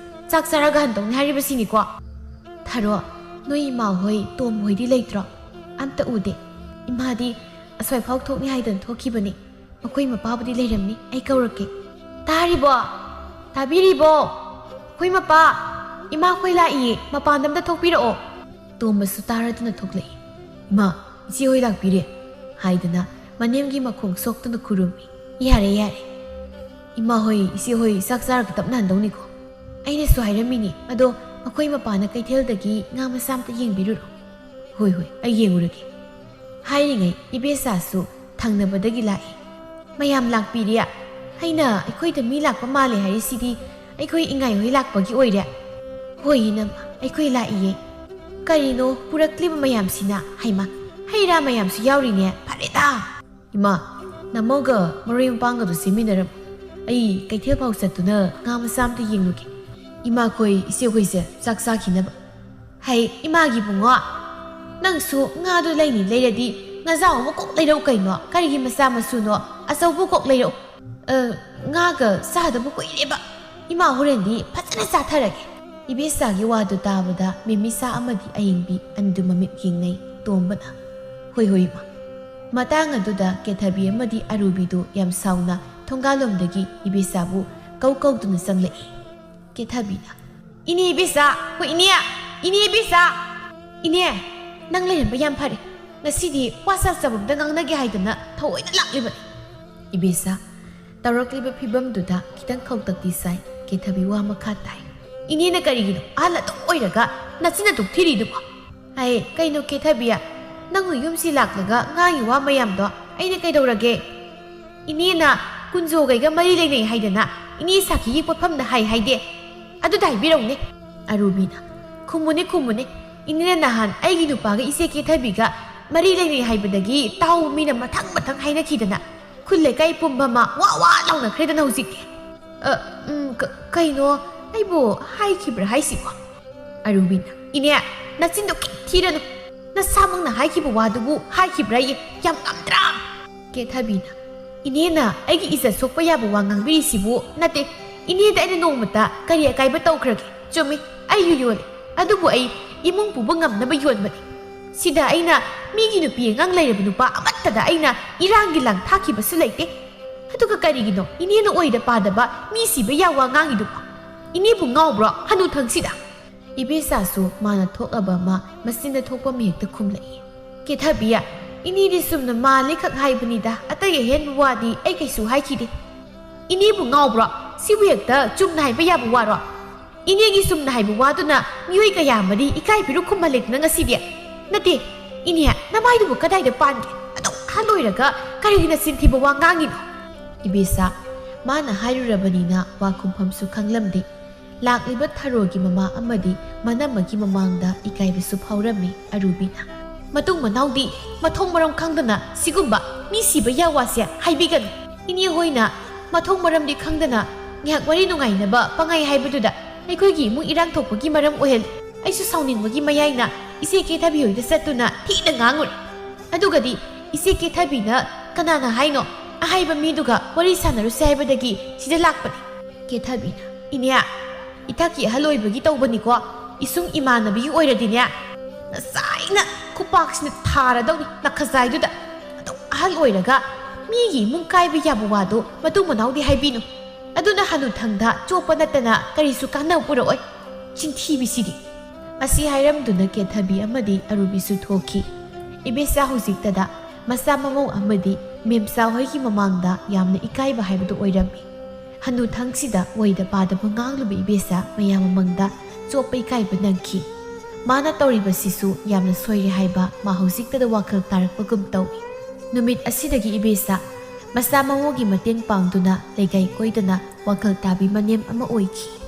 ꯆꯥꯛ ꯆꯥꯔꯒ ꯍꯟꯗꯧꯅꯤ ꯍꯥꯏꯔꯤꯕꯁꯤꯅꯤꯀꯣ"꯫ "ꯊꯔꯣ, ꯅꯣꯏ ꯏꯃꯥ ꯍꯣꯏ, ꯇꯣꯝ ꯍꯣꯏꯗꯤ ꯂꯩꯇ꯭ꯔꯣ?" "ꯑꯝꯇ ꯎꯗꯦ꯫ ꯏꯃꯥꯗꯤ ꯑꯁ꯭ꯋꯥꯏꯐꯥꯎ ꯊꯣꯛꯅꯤ ꯍꯥꯏꯗꯅ ꯊꯣꯛꯈꯤꯕꯅꯤ꯫ ꯃꯈꯣꯏ ꯃꯄꯥꯕꯨꯗꯤ ꯂꯩꯔꯝꯅꯤ, ꯑꯩ ꯀꯧꯔꯛꯀꯦ"꯫ "ꯇꯥꯔꯤꯕꯣ? ꯇꯥꯕꯤꯔꯤꯕꯣ? ꯑꯩꯈꯣꯏ ꯃꯄꯥ! ꯏꯃꯥ, ꯑꯩꯈꯣꯏ ꯂꯥꯛꯏꯌꯦ, ꯃꯄꯥꯟꯗ ꯑꯝꯇ ꯊꯣꯛꯄꯤꯔꯛꯑꯣ"꯫ ꯇꯣꯝꯕꯁꯨ ꯇꯥꯔꯗꯨꯅ ꯊꯣꯛꯂꯛꯏ꯫ "ꯏꯃꯥ, ꯏꯆꯦ ꯍꯣꯏ ꯂꯥꯛꯄꯤꯔꯦ" ꯍꯥꯏꯗꯅ ꯃꯅꯦꯝꯒꯤ ꯃꯈꯣꯡ ꯁꯣꯛꯇꯨꯅ ꯈꯨꯔꯨꯝꯃꯤ꯫ "ꯌꯥꯔꯦ, ꯌꯥꯔꯦ꯫ ꯏꯃꯥ ꯍꯣꯏ, ꯏꯆꯦ ꯍꯣꯏ ꯆꯥꯛ ꯆꯥꯔꯒ ꯇꯞꯅ ꯍꯟꯗꯧꯅꯤꯀꯣ꯫ ꯑꯩꯅꯁꯨ ꯍꯥꯏꯔꯝꯃꯤꯅꯤ, ꯑꯗꯣ ꯃꯈꯣꯏ ꯃꯄꯥꯅ ꯀꯩꯊꯦꯜꯗꯒꯤ ꯉꯥ ꯃꯆꯥ ꯑꯝꯇ ꯌꯦꯡꯕꯤꯔꯨꯔꯣ"꯫ "ꯍꯣꯏ, ꯍꯣꯏ, ꯑꯩ ꯌꯦꯡꯉꯨꯔꯒꯦ" ꯍꯥꯏꯔꯤꯉꯩ ꯏꯕꯦꯆꯥꯁꯨ ꯊꯪꯅꯕꯗꯒꯤ ꯂꯥꯛꯏ꯫ "ꯃꯌꯥꯝ ꯂꯥꯛꯄꯤꯔꯦ꯫ ꯑꯩꯅ ꯑꯩꯈꯣꯏꯗ ꯃꯤ ꯂꯥꯛꯄ ꯃꯥꯜꯂꯦ ꯍꯥꯏꯔꯤꯁꯤꯗꯤ ꯑꯩꯈꯣꯏ ꯏꯉꯥꯏ ꯍꯣꯏ ꯂꯥꯛꯄꯒꯤ ꯑꯣꯏꯔꯦ"꯫ "ꯍꯣꯏ ꯏꯅꯝꯃ, ꯑꯩꯈꯣꯏ ꯂꯥꯛꯏꯌꯦ꯫ ꯀꯔꯤꯅꯣ ꯄꯨꯔꯛꯂꯤꯕ ꯃꯌꯥꯝꯁꯤꯅ? ꯍꯩꯃꯥ, ꯍꯩ ꯔꯥ ꯃꯌꯥꯝꯁꯨ ꯌꯥꯎꯔꯤꯅꯦ, ꯐꯔꯦꯗ"꯫ "ꯏꯃꯥ, ꯅꯃꯧꯒ ꯃꯔꯣꯏ ꯃꯄꯥꯡꯒꯗꯨ ꯁꯦꯝꯃꯤꯟꯅꯔꯝꯃꯨ꯫ ꯑꯩ ꯀꯩꯊꯦꯜ ꯐꯥꯎ ꯆꯠꯇꯨꯅ ꯉꯥ ꯃꯆꯥ ꯑꯝꯇ ꯌꯦꯡꯂꯨꯒꯦ꯫ ꯏꯃꯥꯈꯣꯏ, ꯏꯆꯦꯈꯣꯏꯁꯦ ꯆꯥꯛ ꯆꯥꯈꯤꯅꯕ"꯫ "ꯍꯩ, ꯏꯃꯥꯒꯤ ꯏꯕꯨꯡꯉꯣ, ꯅꯪꯁꯨ ꯉꯥꯗꯣ ꯂꯩꯅꯤ ꯂꯩꯔꯗꯤ ꯉꯥꯖꯥꯎ ꯑꯃ ꯀꯣꯛ ꯂꯩꯔꯛꯎ ꯀꯩꯅꯣ꯫ ꯀꯔꯤꯒꯤ ꯃꯆꯥ ꯃꯁꯨꯅꯣ? ꯑꯆꯧꯕ ꯀꯣꯛ ꯂꯩꯔꯛꯎ"꯫ "ꯑ, ꯉꯥꯒ ꯆꯥꯗꯕ ꯀꯨꯏꯔꯦꯕ꯫ ꯏꯃꯥ ꯍꯣꯔꯦꯟꯗꯤ ꯐꯖꯅ ꯆꯥꯊꯔꯒꯦ"꯫ ꯏꯕꯦꯆꯥꯒꯤ ꯋꯥꯗꯨ ꯇꯥꯕꯗ ꯃꯦꯃꯤꯆꯥ ꯑꯃꯗꯤ ꯑꯌꯤꯡꯕꯤ ꯑꯅꯤꯗꯨ ꯃꯃꯤꯠ ꯌꯦꯡꯅꯩ꯫ ꯇꯣꯝꯕꯅ, "ꯍꯣꯏ, ꯍꯣꯏ, ꯏꯃꯥ"꯫ ꯃꯇꯥꯡ ꯑꯗꯨꯗ ꯀꯦꯊꯕꯤ ꯑꯃꯗꯤ ꯑꯔꯨꯕꯤꯗꯨ ꯌꯥꯝ ꯁꯥꯎꯅ ꯊꯣꯡꯒꯥꯜꯂꯣꯝꯗꯒꯤ ꯏꯕꯦꯆꯥꯕꯨ ꯀꯧ ꯀꯧꯗꯨꯅ ꯆꯪꯂꯛꯏ꯫ ꯀꯦꯊꯕꯤꯅ, "ꯏꯅꯦ ꯏꯕꯦꯆꯥ, ꯍꯣꯏ ꯏꯅꯦ, ꯏꯅꯦ ꯏꯕꯦꯆꯥ! ꯏꯅꯦ, ꯅꯪ ꯂꯩꯔꯝꯕ ꯌꯥꯝ ꯐꯔꯦ꯫ ꯉꯁꯤꯗꯤ ꯋꯥ ꯁꯥ ꯆꯕꯝꯗ ꯉꯥꯡꯅꯒꯦ ꯍꯥꯏꯗꯅ ꯊꯑꯣꯏꯅ ꯂꯥꯛꯂꯤꯕꯅꯤ꯫" ꯏꯕꯦꯆꯥ ꯇꯧꯔꯛꯂꯤꯕ ꯐꯤꯕꯝꯗꯨꯗ ꯈꯤꯇꯪ ꯈꯧꯇꯛꯇꯤ ꯁꯥꯏ꯫ ꯀꯦꯊꯕꯤ ꯋꯥ ꯃꯈꯥ ꯇꯥꯏ꯫ "ꯏꯅꯦꯅ ꯀꯔꯤꯒꯤꯅꯣ ꯑꯍꯜ ꯑꯗꯨꯝ ꯑꯣꯏꯔꯒ ꯅꯆꯤꯟ ꯑꯗꯨꯝ ꯊꯤꯔꯤꯗꯨꯕꯣ?" "ꯑꯩ, ꯀꯩꯅꯣ ꯀꯦꯊꯕꯤ, ꯅꯪꯅ ꯌꯨꯝꯁꯤ ꯂꯥꯛꯂꯒ ꯉꯥꯡꯉꯤ ꯋꯥ ꯃꯌꯥꯝꯗꯣ ꯑꯩꯅ ꯀꯩꯗꯧꯔꯒꯦ? ꯏꯅꯦꯅ ꯀꯨꯟꯖꯣꯒꯩꯒ ꯃꯔꯤ ꯂꯩꯅꯩ ꯍꯥꯏꯗꯅ ꯏꯅꯦ ꯁꯥꯈꯤꯒꯤ ꯄꯣꯠꯐꯝꯗ ꯍꯥꯏ ꯍꯥꯏꯗꯦ? ꯑꯗꯨꯗ ꯍꯥꯏꯕꯤꯔꯧꯅꯦ꯫" ꯑꯔꯨꯕꯤꯅ, "ꯈꯨꯝꯃꯨꯅꯦ, ꯈꯨꯝꯃꯨꯅꯦ꯫ ꯏꯅꯦꯅ ꯅꯍꯥꯟ ꯑꯩꯒꯤ ꯅꯨꯄꯥꯒ ꯏꯆꯦ ꯀꯦꯊꯕꯤꯒ ꯃꯔꯤ ꯂꯩꯅꯩ ꯍꯥꯏꯕꯗꯒꯤ ꯇꯥꯎꯕ ꯃꯤꯅ ꯃꯊꯪ ꯃꯊꯪ ꯍꯥꯏꯅꯈꯤꯗꯅ ꯈꯨꯜ ꯂꯩꯀꯥꯏ ꯄꯨꯝꯕ ꯑꯃ ꯋꯥ ꯋꯥ ꯂꯥꯎꯅꯈ꯭ꯔꯦꯗꯅ ꯍꯧꯖꯤꯛꯇꯤ꯫" "ꯑ, ꯎꯝ, ꯀ-, ꯀꯩꯅꯣ? ꯑꯩꯕꯨ ꯍꯥꯏꯈꯤꯕ꯭ꯔꯥ ꯍꯥꯏꯁꯤꯕꯣ?" ꯑꯔꯨꯕꯤꯅ, "ꯏꯅꯦ, ꯅꯆꯤꯟꯗꯣ ꯈꯤꯛ ꯊꯤꯔꯅꯨ꯫ ꯅꯁꯥꯃꯛꯅ ꯍꯥꯏꯈꯤꯕ ꯋꯥꯗꯨꯕꯨ ꯍꯥꯏꯈꯤꯕ꯭ꯔꯥ ꯌꯦ? ꯌꯥꯝ ꯉꯝꯗ꯭ꯔꯥ?" ꯀꯦꯊꯕꯤꯅ, "ꯏꯅꯦꯅ ꯑꯩꯒꯤ ꯏꯖꯠ ꯁꯣꯛꯄ ꯌꯥꯕ ꯋꯥ ꯉꯥꯡꯕꯤꯔꯤꯁꯤꯕꯨ? ꯅꯠꯇꯦ, ꯏꯅꯦꯗ ꯑꯩꯅ ꯅꯣꯡꯃꯇ ꯀꯔꯤ ꯑꯀꯥꯏꯕ ꯇꯧꯈ꯭ꯔꯒꯦ? ꯆꯨꯝꯃꯤ, ꯑꯩꯁꯨ ꯌꯣꯜꯂꯤ꯫ ꯑꯗꯨꯕꯨ ꯑꯩ ꯏꯃꯨꯡ ꯄꯨꯕ ꯉꯝꯅꯕ ꯌꯣꯟꯕꯅꯤ꯫ ꯁꯤꯗ ꯑꯩꯅ ꯃꯤꯒꯤ ꯅꯨꯄꯤ ꯑꯉꯥꯡ ꯂꯩꯔꯕ ꯅꯨꯄꯥ ꯑꯃꯠꯇꯗ ꯑꯩꯅ ꯏꯔꯥꯡꯒꯤ ꯂꯥꯡ ꯊꯥꯈꯤꯕꯁꯨ ꯂꯩꯇꯦ꯫ ꯑꯗꯨꯒ ꯀꯔꯤꯒꯤꯅꯣ ꯏꯅꯦꯅ ꯑꯣꯏꯗ ꯄꯥꯗꯕ ꯃꯤ ꯁꯤꯕ ꯌꯥ ꯋꯥ ꯉꯥꯡꯉꯤꯗꯨꯕꯣ? ꯏꯅꯦꯕꯨ ꯉꯥꯎꯕ꯭ꯔꯣ ꯍꯅꯨꯊꯪꯁꯤꯗ?" ꯏꯕꯦꯆꯥꯁꯨ ꯃꯥꯅ ꯊꯣꯛꯂꯕ ꯑꯃ ꯃꯆꯤꯟꯗ ꯊꯣꯛꯄ ꯑꯃ ꯍꯦꯛꯇ ꯈꯨꯝꯂꯛꯏ꯫ "ꯀꯦꯊꯕꯤ, ꯏꯅꯦꯗꯤ ꯁꯨꯝꯅ ꯃꯥꯜꯂꯤ ꯈꯛ ꯍꯥꯏꯕꯅꯤꯗ, ꯑꯇꯩ ꯑꯍꯦꯟꯕ ꯋꯥꯗꯤ ꯑꯩ ꯀꯩꯁꯨ ꯍꯥꯏꯈꯤꯗꯦ꯫" "ꯏꯅꯦꯕꯨ ꯉꯥꯎꯕ꯭ꯔꯣ? ꯁꯤꯕꯨ ꯍꯦꯛꯇ ꯆꯨꯝꯅ ꯍꯥꯏꯕ ꯌꯥꯕ ꯋꯥꯔꯣ? ꯏꯅꯦꯒꯤ ꯆꯨꯝꯅ ꯍꯥꯏꯕ ꯋꯥꯗꯨꯅ ꯃꯤꯑꯣꯏ ꯀꯌꯥ ꯑꯃꯗꯤ ꯏꯀꯥꯏꯕꯤꯔꯨ ꯈꯨꯝꯍꯜꯂꯦꯗꯅ ꯉꯁꯤꯗꯤ꯫ ꯅꯠꯇꯦ, ꯏꯅꯦ, ꯅꯃꯥꯏꯗꯨꯕꯨ ꯀꯗꯥꯏꯗ ꯄꯥꯟꯒꯦ? ꯑꯗꯨꯛ ꯑꯍꯜ ꯑꯣꯏꯔꯒ ꯀꯔꯤꯒꯤ ꯅꯆꯤꯟ ꯊꯤꯕ ꯋꯥ ꯉꯥꯡꯉꯤꯅꯣ?" ꯏꯕꯦꯆꯥ, ꯃꯥꯅ ꯍꯥꯏꯔꯨꯔꯕꯅꯤꯅ ꯋꯥ ꯈꯨꯝꯐꯝꯁꯨ ꯈꯪꯂꯝꯗꯦ꯫ ꯂꯥꯛꯂꯤꯕ ꯊꯔꯣꯒꯤ ꯃꯃꯥ ꯑꯃꯗꯤ ꯃꯅꯝꯃꯒꯤ ꯃꯃꯥꯡꯗ ꯏꯀꯥꯏꯕꯁꯨ ꯐꯥꯎꯔꯝꯃꯤ ꯑꯔꯨꯕꯤꯅ꯫ "ꯃꯇꯨꯡ ꯃꯅꯥꯎꯗꯤ ꯃꯊꯣꯡ ꯃꯔꯝ ꯈꯪꯗꯅ ꯁꯤꯒꯨꯝꯕ ꯃꯤ ꯁꯤꯕ ꯌꯥ ꯋꯥꯁꯦ ꯍꯥꯏꯕꯤꯒꯅꯨ꯫ ꯏꯅꯦ ꯍꯣꯏꯅ ꯃꯊꯣꯡ ꯃꯔꯝꯗꯤ ꯈꯪꯗꯅ ꯉꯥꯏꯍꯥꯛ ꯋꯥꯔꯤ ꯅꯨꯡꯉꯥꯏꯅꯕ ꯄꯪꯍꯥꯏ ꯍꯥꯏꯕꯗꯨꯗ ꯑꯩꯈꯣꯏꯒꯤ ꯏꯃꯨꯡ ꯏꯔꯥꯡ ꯊꯣꯛꯄꯒꯤ ꯃꯔꯝ ꯑꯣꯏꯍꯜꯂꯤ꯫ ꯑꯩꯁꯨ ꯁꯥꯎꯅꯤꯡꯕꯒꯤ ꯃꯌꯥꯏꯅ ꯏꯆꯦ ꯀꯦꯊꯕꯤ ꯍꯣꯏꯗ ꯆꯠꯇꯨꯅ ꯊꯤꯅ ꯉꯥꯡꯉꯨꯔꯦ꯫ ꯑꯗꯨꯒꯗꯤ ꯏꯆꯦ ꯀꯦꯊꯕꯤꯅ ꯀꯅꯥꯅ ꯍꯥꯏꯅꯣ ꯑꯍꯥꯏꯕ ꯃꯤꯗꯨꯒ ꯋꯥꯔꯤ ꯁꯥꯟꯅꯔꯨꯁꯦ ꯍꯥꯏꯕꯗꯒꯤ ꯁꯤꯗ ꯂꯥꯛꯄꯅꯤ꯫" ꯀꯦꯊꯕꯤꯅ, "ꯏꯅꯦ, ꯏꯊꯛꯀꯤ ꯑꯍꯜ ꯑꯣꯏꯕꯒꯤ ꯇꯧꯕꯅꯤꯀꯣ꯫ ꯏꯁꯨꯡ ꯏꯃꯥꯟꯅꯕꯤꯒꯤ ꯑꯣꯏꯔꯗꯤꯅꯦ, ꯉꯁꯥꯏꯅ ꯈꯨꯄꯥꯛꯁꯤꯅ ꯊꯥꯔꯗꯧꯅꯤ ꯅꯈꯖꯥꯏꯗꯨꯗ꯫ ꯑꯗꯨꯛ ꯑꯍꯜ ꯑꯣꯏꯔꯒ ꯃꯤꯒꯤ ꯏꯃꯨꯡ ꯀꯥꯏꯕ ꯌꯥꯕ ꯋꯥꯗꯣ ꯃꯇꯨꯡ ꯃꯅꯥꯎꯗꯤ ꯍꯥꯏꯕꯤꯅꯨ꯫ ꯑꯗꯨꯅ ꯍꯅꯨꯊꯪꯗ ꯆꯣꯞꯄ ꯅꯠꯇꯅ ꯀꯔꯤꯁꯨ ꯀꯥꯟꯅꯕ ꯄꯨꯔꯛꯑꯣꯏ꯫ ꯆꯤꯟꯊꯤꯕꯤꯁꯤꯗꯤ꯫ ꯑꯁꯤ ꯍꯥꯏꯔꯝꯗꯨꯅ ꯀꯦꯊꯕꯤ ꯑꯃꯗꯤ ꯑꯔꯨꯕꯤꯁꯨ ꯊꯣꯛꯈꯤ꯫ ꯏꯕꯦꯆꯥ ꯍꯧꯖꯤꯛꯇꯗ ꯃꯆꯥ ꯃꯃꯧ ꯑꯃꯗꯤ ꯃꯦꯝꯆꯥ ꯍꯣꯏꯒꯤ ꯃꯃꯥꯡꯗ ꯌꯥꯝꯅ ꯏꯀꯥꯏꯕ ꯍꯥꯏꯕꯗꯨ ꯑꯣꯏꯔꯝꯃꯤ꯫ ꯍꯅꯨꯊꯪꯁꯤꯗ ꯑꯣꯏꯗ ꯄꯥꯗꯕ ꯉꯥꯡꯂꯨꯕ ꯏꯕꯦꯆꯥ ꯃꯌꯥꯝ ꯃꯃꯥꯡꯗ ꯆꯣꯞꯄ ꯏꯀꯥꯏꯕ ꯅꯪꯈꯤ꯫ ꯃꯥꯅ ꯇꯧꯔꯤꯕꯁꯤꯁꯨ ꯌꯥꯝꯅ ꯁꯣꯏꯔꯦ ꯍꯥꯏꯕ ꯃꯥ ꯍꯧꯖꯤꯛꯇꯗ ꯋꯥꯈꯜ ꯇꯥꯔꯛꯄꯒꯨꯝ ꯇꯧꯏ꯫ ꯅꯨꯃꯤꯠ ꯑꯁꯤꯗꯒꯤ ꯏꯕꯦꯆꯥ ꯃꯆꯥ ꯃꯃꯧꯒꯤ ꯃꯇꯦꯡ ꯄꯥꯡꯗꯨꯅ ꯂꯩꯀꯥꯏ ꯀꯣꯏꯗꯅ ꯋꯥꯈꯜ ꯇꯥꯕꯤ ꯃꯅꯦꯝ ꯑꯃ ꯑꯣꯏꯈꯤ꯫